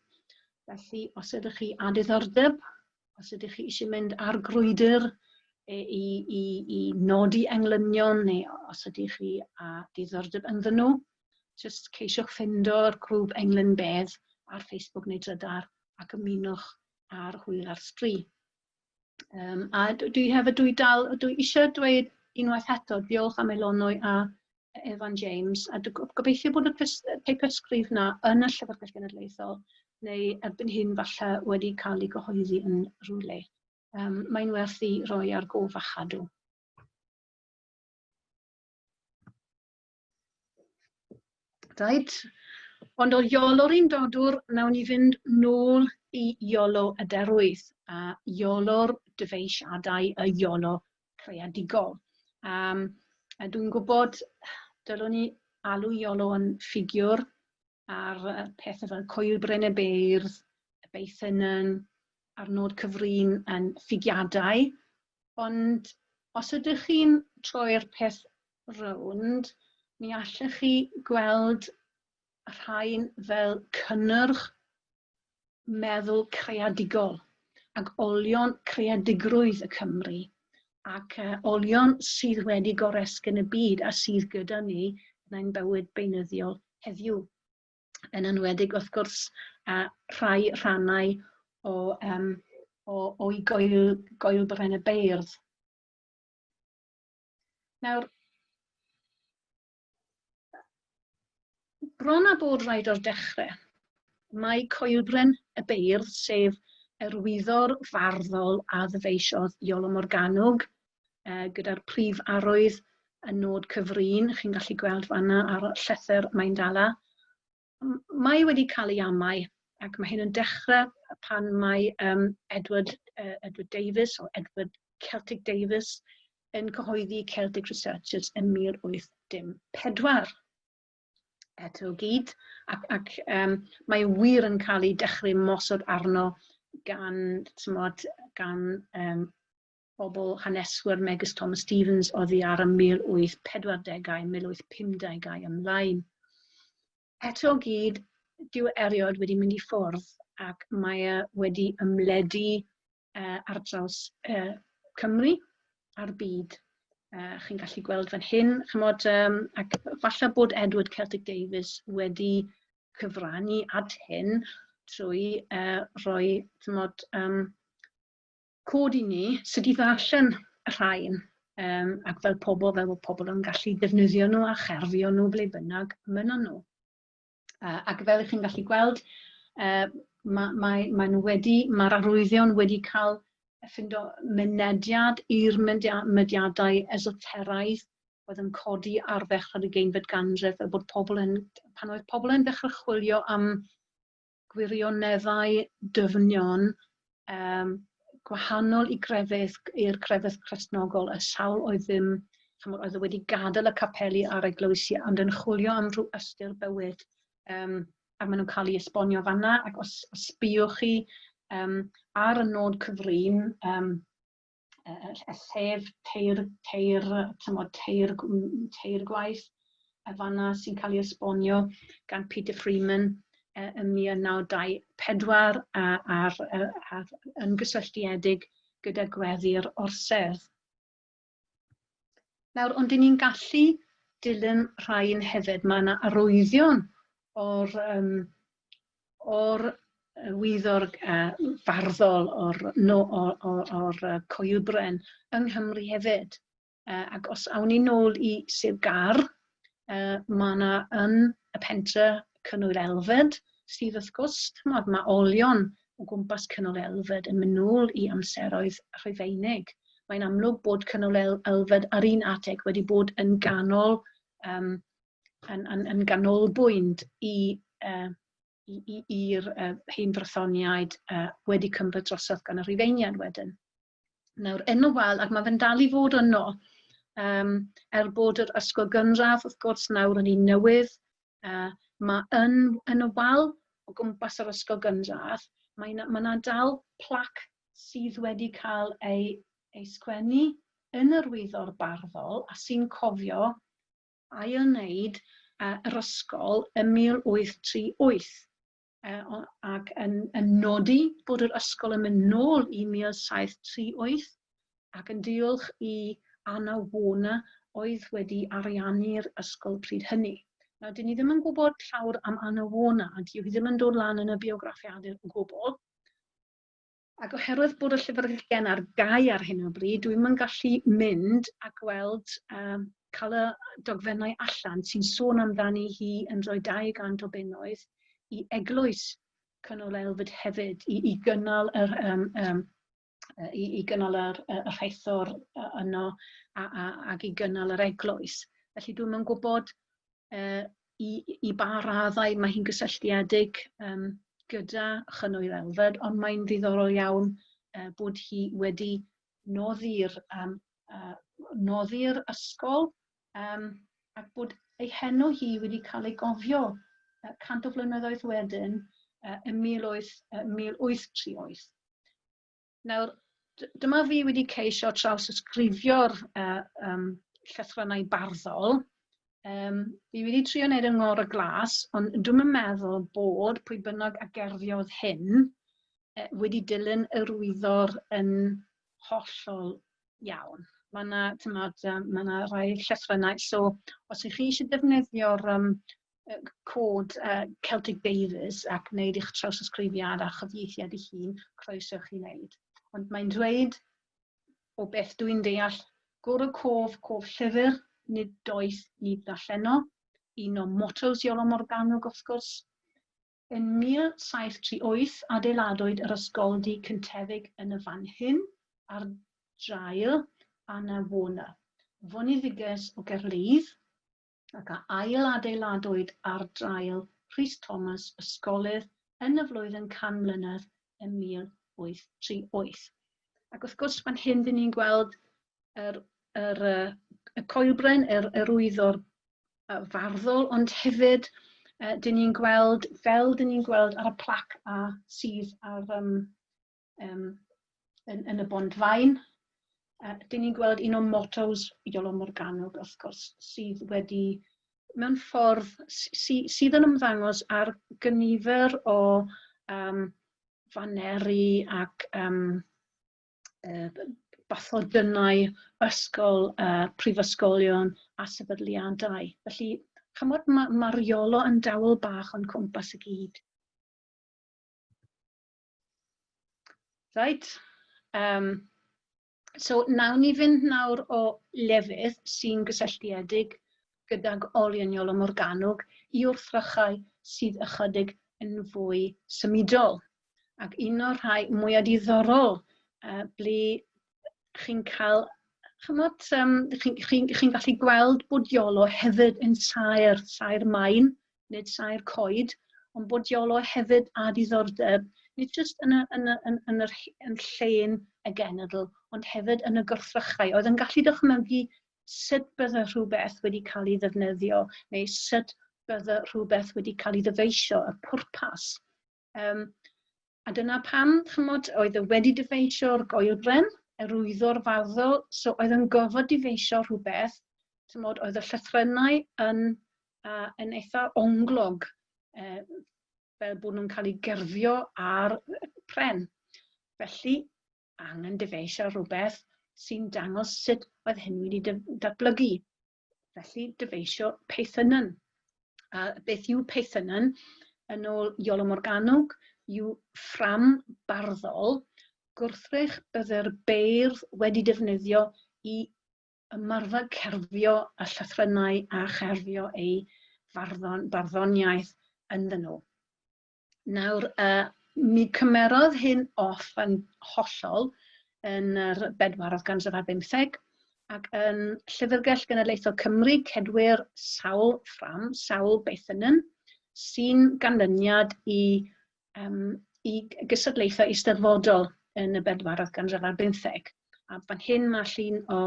Felly, os ydych chi â diddordeb, os ydych chi eisiau mynd ar grwydr i, i, i nodi englynion, neu os ydych chi â diddordeb ynddyn nhw, jyst ceisiwch ffindo'r grŵp Englyn Bedd ar Facebook neu Drydar ac ymunwch ar hwyl ar sbri. A dwi hefyd, dwi dal, dwi eisiau dweud unwaith eto, diolch am Elonwy a Evan James, a dwi gobeithio bod y teipysgrif na yn y Llyfrgell Genedlaethol, neu erbyn hyn falle wedi cael ei gyhoeddi yn rhywle. Mae'n werth i roi ar gof a chadw. Reit. Ond o Iolo'r Undodwr, nawn ni fynd nôl i Iolo y Derwydd, a Iolo'r dyfeisiadau, y Iolo creadigol. A dwi'n gwybod, dylwn ni alw Iolo yn ffigiwr ar pethau fel Coelbren y Beirdd, y Beithynen, a'r nod cyfrin yn ffugiadau. Ond os ydych chi'n troi'r peth rownd, mi allech chi gweld rhain fel cynnyrch meddwl creadigol ac olion creadigrwydd y Cymry ac olion sydd wedi goresgyn y byd a sydd gyda ni yn ein bywyd beunyddiol heddiw. Yn enwedig, wrth gwrs, rhai rhannau o, um, o, o'i goel, goelbren y beirdd. Nawr, bron a bod rhaid o'r dechrau, mae Coelbren y Beirdd, sef yr wyddor farddol a ddyfeisiodd Iolo Morganwg, gyda'r prif arwydd y nod cyfrin, chi'n gallu gweld fanna ar llethr Maendala, mae wedi cael ei amau, ac mae hyn yn dechrau pan mae Edward, Edward Davies, o Edward Celtic Davies, yn cyhoeddi Celtic Researchers yn 1814. Eto gyd, ac, ac mae wir yn cael ei dechrau mosod arno gan, tymod, gan bobl haneswyr megis Thomas Stevens oddi ar y 1840au, 1850au ymlaen. Eto gyd, dyw e erioed wedi mynd i ffwrdd ac mae e wedi ymledu ar draws Cymru a'r byd. Chi'n gallu gweld fan hyn, chymod, ac falle bod Edward Celtic Davies wedi cyfrannu at hyn trwy rhoi, chymod, cod i ni sut i ddarllen y rhain, ac fel pobl, fel bod pobl yn gallu defnyddio nhw a cherfio nhw ble bynnag mynnon nhw. Ac fel ych chi'n gallu gweld, mae, mae, mae nhw wedi, mae'r arwyddion wedi cael ffindo mynediad i'r mudiadau esoteraidd oedd yn codi ar ddechrau'r ugeinfed ganrif, fel bod pobl yn, pan oedd pobl yn dechrau chwilio am gwirioneddau dyfnion um, gwahanol i grefydd, i'r crefydd Cristnogol, y sawl oedd ddim, chymod, oedd wedi gadael y capeli a'r eglwysi, ond yn chwilio am rhyw ystyr bywyd. A maen nhw'n cael ei esbonio fanna, ac os, os sbïwch chi ar y nod cyfrin, y llef teir, teir, tymod, teir, teir gwaith, y fanna sy'n cael ei esbonio gan Peter Freeman ym 1924 a, ar, ar, yn gysylltiedig gyda gweddi'r orsedd. Nawr, ond dyn ni'n gallu dilyn rhain hefyd. Mae yna arwyddion o'r, um, o'r wyddor farddol o'r, no, or, or, or coelbren yng Nghymru hefyd. Ac os awn ni nôl i Sir Gar, mae yna yn y pentre Cynnwyl Elfed, sydd wrth gwrs, chymod, mae olion o gwmpas Cynnwyl Elfed yn mynd nôl i amseroedd Rhufeinig. Mae'n amlwg bod Cynnwyl Elfed ar un adeg wedi bod yn ganol, um, yn, yn, yn ganolbwynt i, i'r hen Frythoniaid wedi cymryd drosodd gan y Rhufeiniaid wedyn. Nawr, yn y wal, ac mae fe'n dal i fod yno, er bod yr ysgol gynradd, wrth gwrs, nawr yn un newydd, mae yn, yn y wal o gwmpas yr ysgol gynradd, mae yna, mae yna dal plac sydd wedi cael ei, ei sgwennu yn yr wyddor barddol a sy'n cofio ail-wneud yr ysgol ym 1838 ac yn, yn nodi bod yr ysgol yn mynd nôl i 1738 ac yn diolch i Anna Warner oedd wedi ariannu'r ysgol pryd hynny. Nawr, dyn ni ddim yn gwybod llawer am Anna Warner, a dyw hi ddim yn dod lan yn y biograffiadur o gwbl. Ac oherwydd bod y llyfrgell gen ar gau ar hyn o bryd, dwi'm yn gallu mynd a gweld, um, cael y dogfennau allan sy'n sôn amdani hi yn rhoi 200 o bunnoedd i eglwys Cynnol Elfyd hefyd, i, i gynnal yr, um, um, i, i gynnal yr, y rheithor yno a, a, ac i gynnal yr eglwys. Felly dwi'm yn gwybod I ba raddau mae hi'n gysylltiedig gyda Chynwyl Elfed, ond mae'n ddiddorol iawn bod hi wedi noddi'r ysgol ac bod ei henw hi wedi cael ei gofio 100 o flynyddoedd wedyn ym 1838. Nawr, dyma fi wedi ceisio trawsysgrifio'r llythrennau barddol. Fi wedi trio wneud yng ngor y glas, ond dwi'm yn meddwl bod pwy bynnag a gerfiodd hyn wedi dilyn yr wyddor yn hollol iawn. Mae yna, tymod, mae yna rai llythrennau, so os ych chi eisiau defnyddio'r cod Celtic Davies ac wneud eich trawsysgrifiad a chyfieithiad eich hun, croeso chi wneud. Ond mae'n dweud, o beth dwi'n deall, "Gwr y cof, cof llyfr, nid doeth, nid ddarlleno", un o mottos Iolo Morganwg wrth gwrs. Yn 1738 adeiladwyd yr ysgoldy cyntefig yn y fan hyn ar draul Anna Warner, foneddiges o Gaerludd, ac a ail-adeiladwyd ar draul Rhys Thomas, ysgolydd, yn y flwyddyn 100 mlynedd ym 1838. Ac wrth gwrs, fan hyn dyn ni'n gweld y coelbren, yr wyddor farddol, ond hefyd dyn ni'n gweld, fel dyn ni'n gweld ar y plac a sydd ar, yn y Bont-faen, dyn ni'n gweld un o mottos Iolo Morganwg, wrth gwrs, sydd wedi, mewn ffordd, sydd yn ymddangos ar gynifer o faneri ac bathodynnau ysgol, prifysgolion a sefydliadau. Felly, chymod, ma Iolo yn dawel bach o'n cwmpas y gyd. Right. So, nawn ni fynd nawr o lefydd sy'n gysylltiedig gydag olion Iolo Morganwg i wrthrychau sydd ychydig yn fwy symudol. Ac un o'r rhai mwyaf diddorol ble chi'n cael, chymod, chi gallu gweld bod Iolo hefyd yn saer maen, nid saer coed, ond bod Iolo hefyd â diddordeb, nid jyst yn llên y genedl, ond hefyd yn y gwrthrychau, oedd yn gallu dychmygu sut bydde rhywbeth wedi cael ei ddefnyddio, neu sut bydde rhywbeth wedi cael ei ddyfeisio, y pwrpas. A dyna pam, chymod, oedd e wedi dyfeisio'r goelbren, yr wyddor farddol, so oedd yn gorfod dyfeisio rhywbeth, chymod, oedd y llythrennau yn eitha onglog, fel bod nhw'n cael eu gerfio ar pren. Felly, angen dyfeisio rhywbeth sy'n dangos sut oedd hyn wedi datblygu. Felly, dyfeisio peithynen. A beth yw peithynen? Yn ôl Iolo Morganwg, yw ffram barddol gwrthrych bydde'r beirdd wedi defnyddio i ymarfer cerfio y llythrennau a cherfio eu barddoniaeth ynddyn nhw. Nawr, mi cymerodd hyn off yn hollol yn yr bedwaredd ganrif ar bymtheg, ac yn Llyfrgell Genedlaethol Cymru cedwir sawl ffram, sawl beithynen, sy'n ganlyniad i gystadlaethau eisteddfodol yn y bedwaredd ganrif ar bymtheg. A fan hyn mae llun o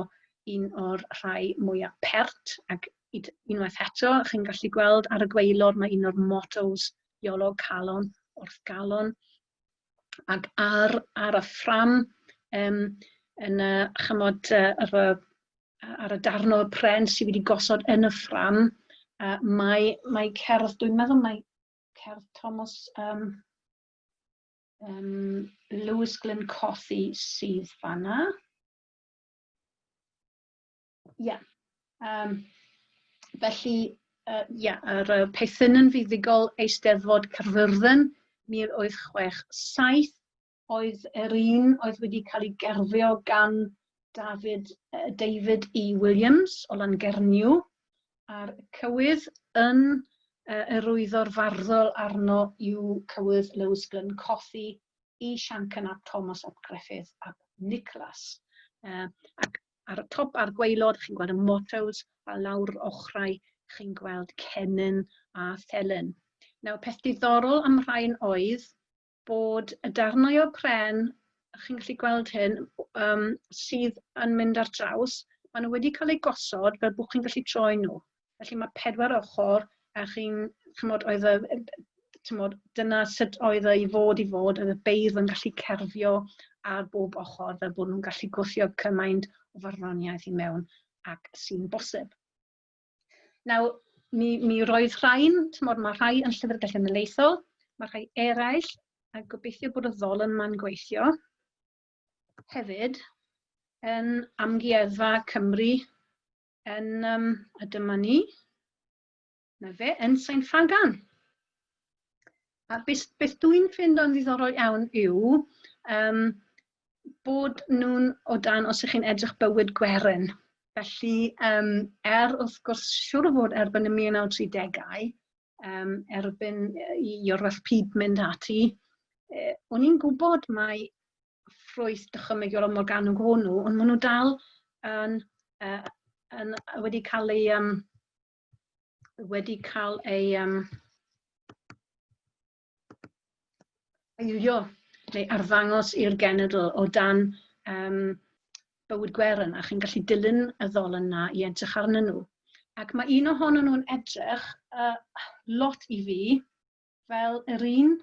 un o'r rhai mwyaf pert, ac unwaith eto, chi'n gallu gweld ar y gwaelod mae un o'r mottos Iolo, "Calon wrth galon". Ac ar y ffram, yn y, chymod, ar y darn o'r pren sydd wedi gosod yn y ffram, mae cerdd, dwi'n meddwl mae cerdd Thomas Lewis Glyn Cothi sydd fanna. Ie. Yeah. Felly, yeah, yr peithynen fuddugol Eisteddfod Caerfyrddin 1867 oedd yr un oedd wedi cael ei gerfio gan David E. Williams o Langernyw, a'r cywydd yn yr wyddor farddol arno yw cywydd Lewis Glyn Cothi i Siancyn ap Thomas ap Gruffydd ap Nicholas. Ac ar y top a'r gwaelod, chi'n gweld y mottos, a lawr ochrau, Chi'n gweld cennin a thelyn. Nawr, peth diddorol am rhain oedd bod y darnau o pren, chi'n gallu gweld hyn, sydd yn mynd ar draws, maen nhw wedi cael eu gosod fel bod chi'n gallu troi nhw. Felly mae pedwar ochr, a chi'n, chymod, oedd y, tymod, dyna sut oedd e i fod i fod, oedd y beirdd yn gallu cerfio ar bob ochr, fel bod nhw'n gallu gwthio cymaint o farddoniaeth i mewn ac sy'n bosib. Nawr, mi, mi roedd rhain, tymod, mae rhai yn Llyfrgell Genedlaethol, mae rhai eraill, a gobeithio bod y ddolen ma'n gweithio, hefyd yn Amgueddfa Cymru yn, um, a dyma ni, na fe, yn Sain Ffagan. A beth, beth dwi'n ffindo'n ddiddorol iawn yw um, bod nhw'n o dan, os ych chi'n edrych, bywyd gwerin. Felly, um, er wrth gwrs, siwr o fod erbyn y 1930au, um, erbyn i Iorwerth Pib mynd ati, eh, o'n i'n gwybod mai ffrwyth dychymyg Iolo Morganwg o'n nhw, ond maen nhw dal yn, uh, yn, wedi cael ei um, wedi cael ei um, ailio neu arddangos i'r genedl o dan um, bywyd gwerin, a chi'n gallu dilyn y ddolen na i edrych arnyn nhw. Ac mae un ohonyn nhw'n edrych uh, lot i fi fel yr un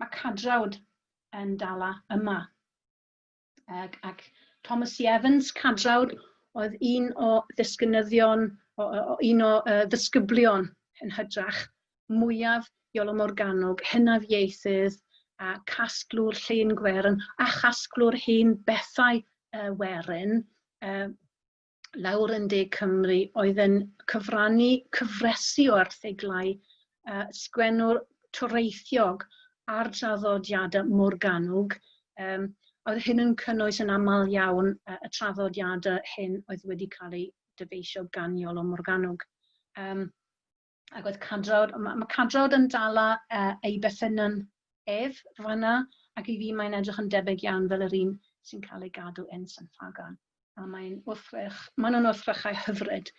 mae cadrawd yn dala yma. Ac, ac Thomas C. Evans, cadrawd, oedd un o ddisgynyddion, o, o, un o uh, ddisgyblion yn hytrach mwyaf Iolo Morganwg, hynaf ieithydd, a casglwr llun gwerin, a chasglwr hen bethau uh, werin, uh, lawr yn De Cymru, oedd yn cyfrannu cyfresi o erthyglau, uh, sgwennwr toreithiog ar draddodiadau Morgannwg. Um, oedd hyn yn cynnwys yn aml iawn uh, y traddodiadau hyn oedd wedi cael eu dyfeisio gan Iolo Morgannwg. Um, ac oedd cadrawd, mae, mae cadrawd yn dala uh, ei berthynan ef fanna, ac i fi mae'n edrych yn debyg iawn fel yr un sy'n cael ei gadw yn San Ffagan. A mae'n wrthrych, maen nhw'n wrthrychau hyfryd,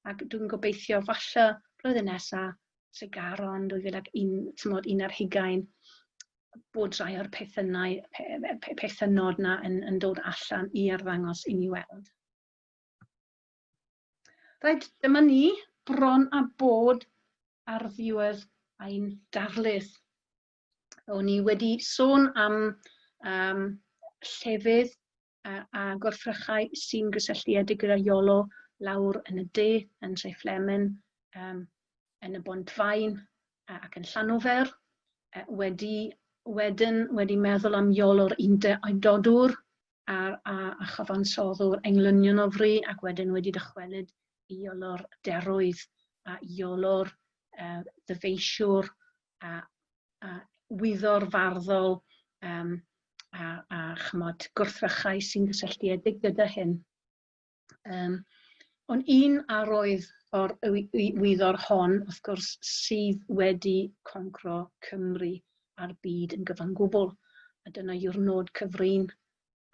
ac dwi'n gobeithio falle blwyddyn nesaf, Tregaron 2001, tymod, un ar hugain, bod rhai o'r pethynau, pe, pethynod na yn, yn dod allan i arddangos i ni weld. Reit, dyma ni, bron a bod ar ddiwedd ein darlith. O'n i wedi sôn am um, llefydd a, a gwrthrychau sy'n gysylltiedig gyda Iolo lawr yn y de, yn Treflemen, um, yn y Bont-faen ac yn Llanofer. Wedi, wedyn wedi meddwl am Iolo'r Undodwr, a, a, a chyfansoddwr englynion o fri ac wedyn wedi dychwelyd i Iolo'r Derwydd a Iolo'r uh, ddyfeisiwr a, a wyddor farddol um, a, a chymod, gwrthrychau sy'n gysylltiedig gyda hyn. Um, ond un arwydd o'r wyddor hon, wrth gwrs, sydd wedi concro Cymru a'r byd yn gyfan gwbl. A dyna yw'r nod cyfrin.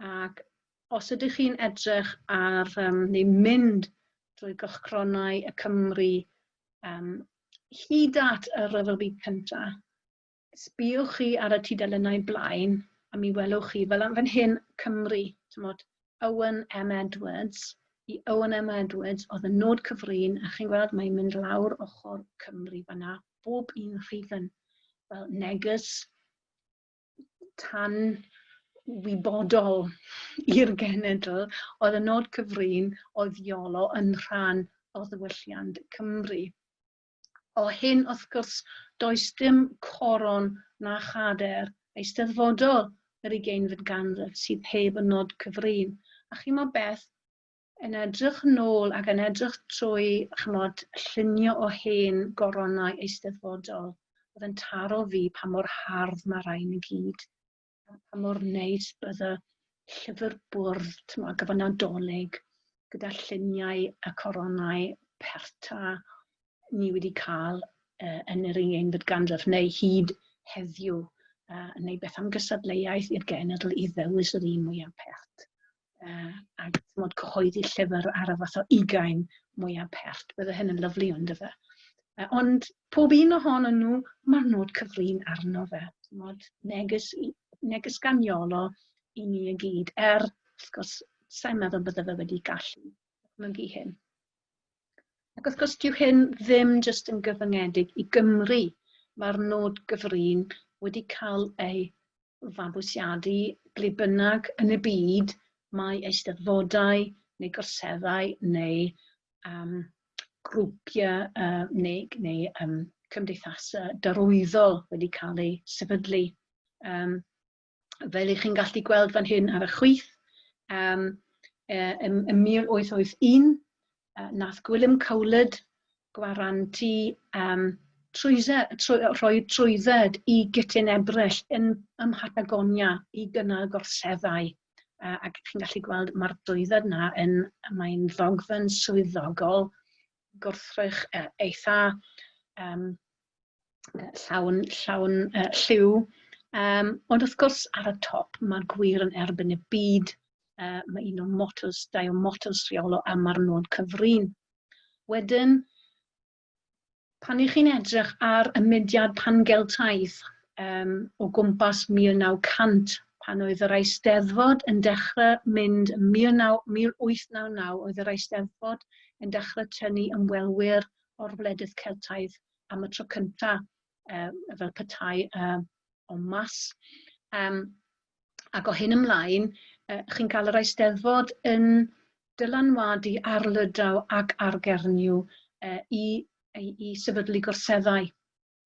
Ac os ydych chi'n edrych ar, um, neu mynd drwy gylchgronau y Cymru um, hyd at y Rhyfel Byd Cyntaf, sbïwch chi ar y tudalennau blaen a mi welwch chi, fel fan hyn, Cymru, tymod, Owen M Edwards, i Owen M Edwards oedd y nod cyfrin, a chi'n gweld mae'n mynd lawr ochr Cymru fanna, bob un rhifyn, fel neges tan wybodol i'r genedl, oedd y nod cyfrin oedd Iolo yn rhan o ddiwylliant Cymru. O hyn, wrth gwrs, does dim coron na chader eisteddfodol yr ugeinfed ganrif sydd heb y nod cyfrin. A chimod beth, yn edrych nôl ac yn edrych trwy, chimod, llunio o hen goronau eisteddfodol, oedd yn taro fi pa mor hardd mae rhain i gyd, pa mor neis bydde llyfr bwrdd, t'mod, gyfer Nadolig, gyda lluniau y coronau perta ni wedi cael uh, yn yr ugeinfed ganrif neu hyd heddiw, uh, neu beth am gystadleuaeth i'r genedl i ddewis yr un mwyaf pert. Ac mod cyhoeddi llyfr ar y fath o ugain mwyaf pert. Bydde hyn yn lyflu ond efe. Ond pob un ohonyn nhw, mae'r nod cyfrin arno fe. Mod, neges, neges gan Iolo i ni i gyd. Er, wrth gwrs, sa'n meddwl bydde fe wedi gallu dychmygu hyn. Ac wrth gwrs, dyw hyn ddim jyst yn gyfyngedig i Gymru. Mae'r nod gyfrin wedi cael ei fabwysiadu ble bynnag yn y byd mae eisteddfodau neu gorseddau neu grwpiau neu cymdeithasau darwyddol wedi cael eu sefydlu. Fel ych chi'n gallu gweld fan hyn ar y chwith, ym 1881, nath Gwilym Cowlard gwarantu rhoi trwydded i Gutyn Ebrill ym Mhatagonia i gynnal gorseddau. Ac chi'n gallu gweld mae'r drwydded yna yn, mae'n ddogfen swyddogol gwrthrych eitha llawn lliw. Ond wrth gwrs ar y top mae'r gwir yn erbyn y byd. Mae un o'r mottos, dau o mottos Iolo a mae'r nod cyfrin. Wedyn, pan ych chi'n edrych ar y mudiad pan-Geltaidd o gwmpas 1900, pan oedd yr Eisteddfod yn dechrau mynd, 1899 oedd yr Eisteddfod yn dechrau tynnu ymwelwyr o'r wledydd Celtaidd am y tro cyntaf, fel petai o mas. Ac o hyn ymlaen, chi'n cael yr Eisteddfod yn dylanwadu ar Lydaw ac ar Gernyw i sefydlu gorseddau.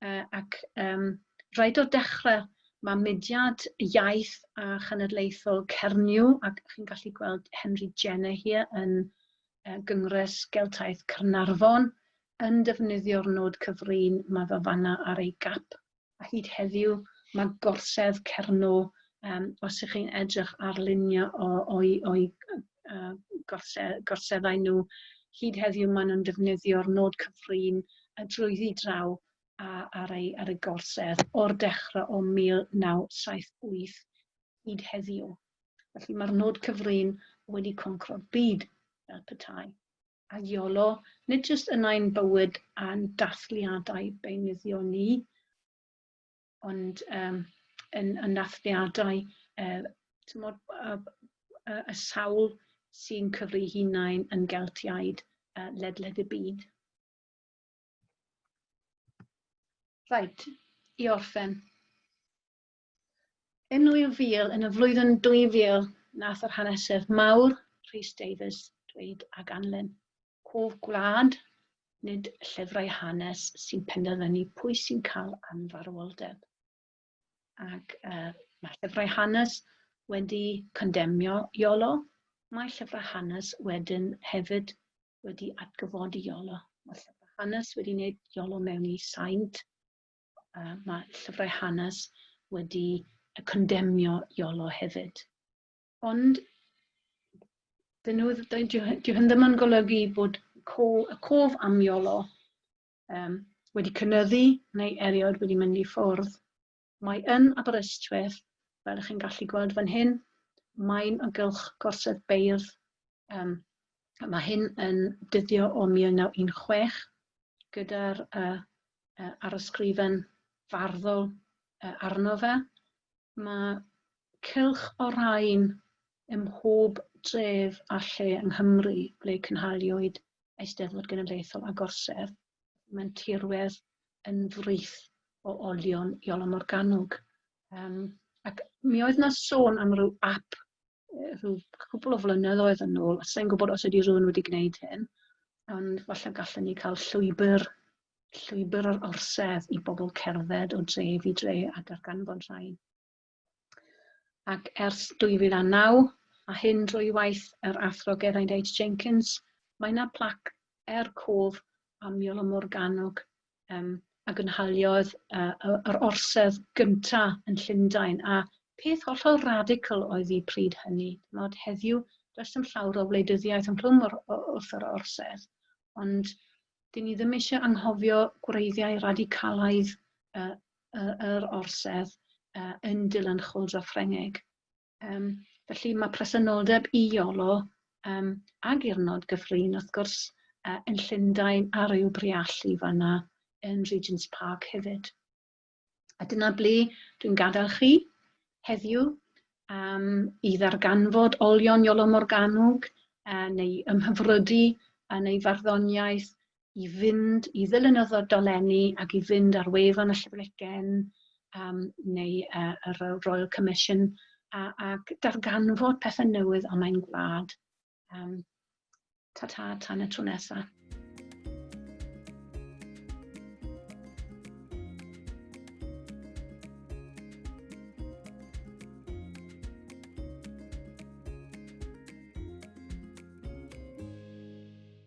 Ac rhaid o'r dechrau mae mudiad iaith a chenedlaethol Cernyw, ac chi'n gallu gweld Henry Jenner here yn Gyngres Geltaidd Caernarfon, yn defnyddio'r nod cyfrin, mae fe fanna ar ei gap. A hyd heddiw mae gorsedd Cernyw, os ych chi'n edrych ar luniau o'i gorseddau nhw, hyd heddiw maen nhw'n defnyddio'r nod cyfrin drwyddi draw ar ei gorsedd o'r dechrau o 1978 hyd heddiw. Felly mae'r nod cyfrin wedi concro'r byd fel petai. A Iolo, nid jyst yn ein bywyd a'n dathliadau beunyddiol ni, ond yn dathliadau y sawl sy'n cyfri hunain yn Geltiaid ledled y byd. Reit, i orffen. Yn 2000, yn y flwyddyn 2000, nath yr hanesydd mawr Rhys Davies dweud a ganlyn. Cof gwlad, nid llyfrau hanes sy'n penderfynu pwy sy'n cael anfarwoldeb. Ac mae llyfrau hanes wedi condemnio Iolo. Mae llyfrau hanes wedyn hefyd wedi atgyfodi Iolo. Mae llyfrau hanes wedi gwneud Iolo mewn i saint. Mae llyfrau hanes wedi condemnio Iolo hefyd. Ond dyw hyn ddim yn golygu bod y cof am Iolo wedi cynyddu neu erioed wedi mynd i ffwrdd. Mae yn Aberystwyth, fel ych chi'n gallu gweld fan hyn, mae'n o gylch gorsedd beirdd. Mae hyn yn dyddio o 1916 gyda'r arysgrifen farddol arno fe. Mae cylch o rain ym mhob dref a lle yng Nghymru ble cynhaliwyd Eisteddfod Genedlaethol a Gorsedd. Mae'n tirwedd yn frith o olion Iolo Morganwg. Ac mi oedd 'na sôn am ryw app rhyw cwpl o flynyddoedd yn ôl. Sa i'n gwybod os ydy rhywun wedi gwneud hyn, ond falle gallen ni cael llwybr yr orsedd i bobl cerdded o dref i dre a darganfod rhain. Ac ers 2009, a hyn drwy waith yr athro Geraint H. Jenkins, mae yna plac er cof am Iolo Morganwg a gynhaliodd yr orsedd gynta yn Llundain, a peth hollol radical oedd hi pryd hynny. Mod heddiw, does dim llawer o wleidyddiaeth ynghlwm wrth yr orsedd, ond dyn ni ddim eisiau anghofio gwreiddiau radicalaidd yr orsedd yn dilyn chwyldro Ffrengig. Felly mae presenoldeb i Iolo a Gyrnod Gyffrin, wrth gwrs, yn Llundain a ryw briallu fanna yn Regent's Park hefyd. A dyna ble dwi'n gadael chi heddiw i ddarganfod olion Iolo Morganwg neu ymhyfrydu yn ei farddoniaeth, i fynd i ddilyn y dolenni ac i fynd ar wefan y Llyfrgell Gen neu y Royal Commission ac darganfod pethau newydd am ein gwlad. Ta-ta, tan y tro nesaf.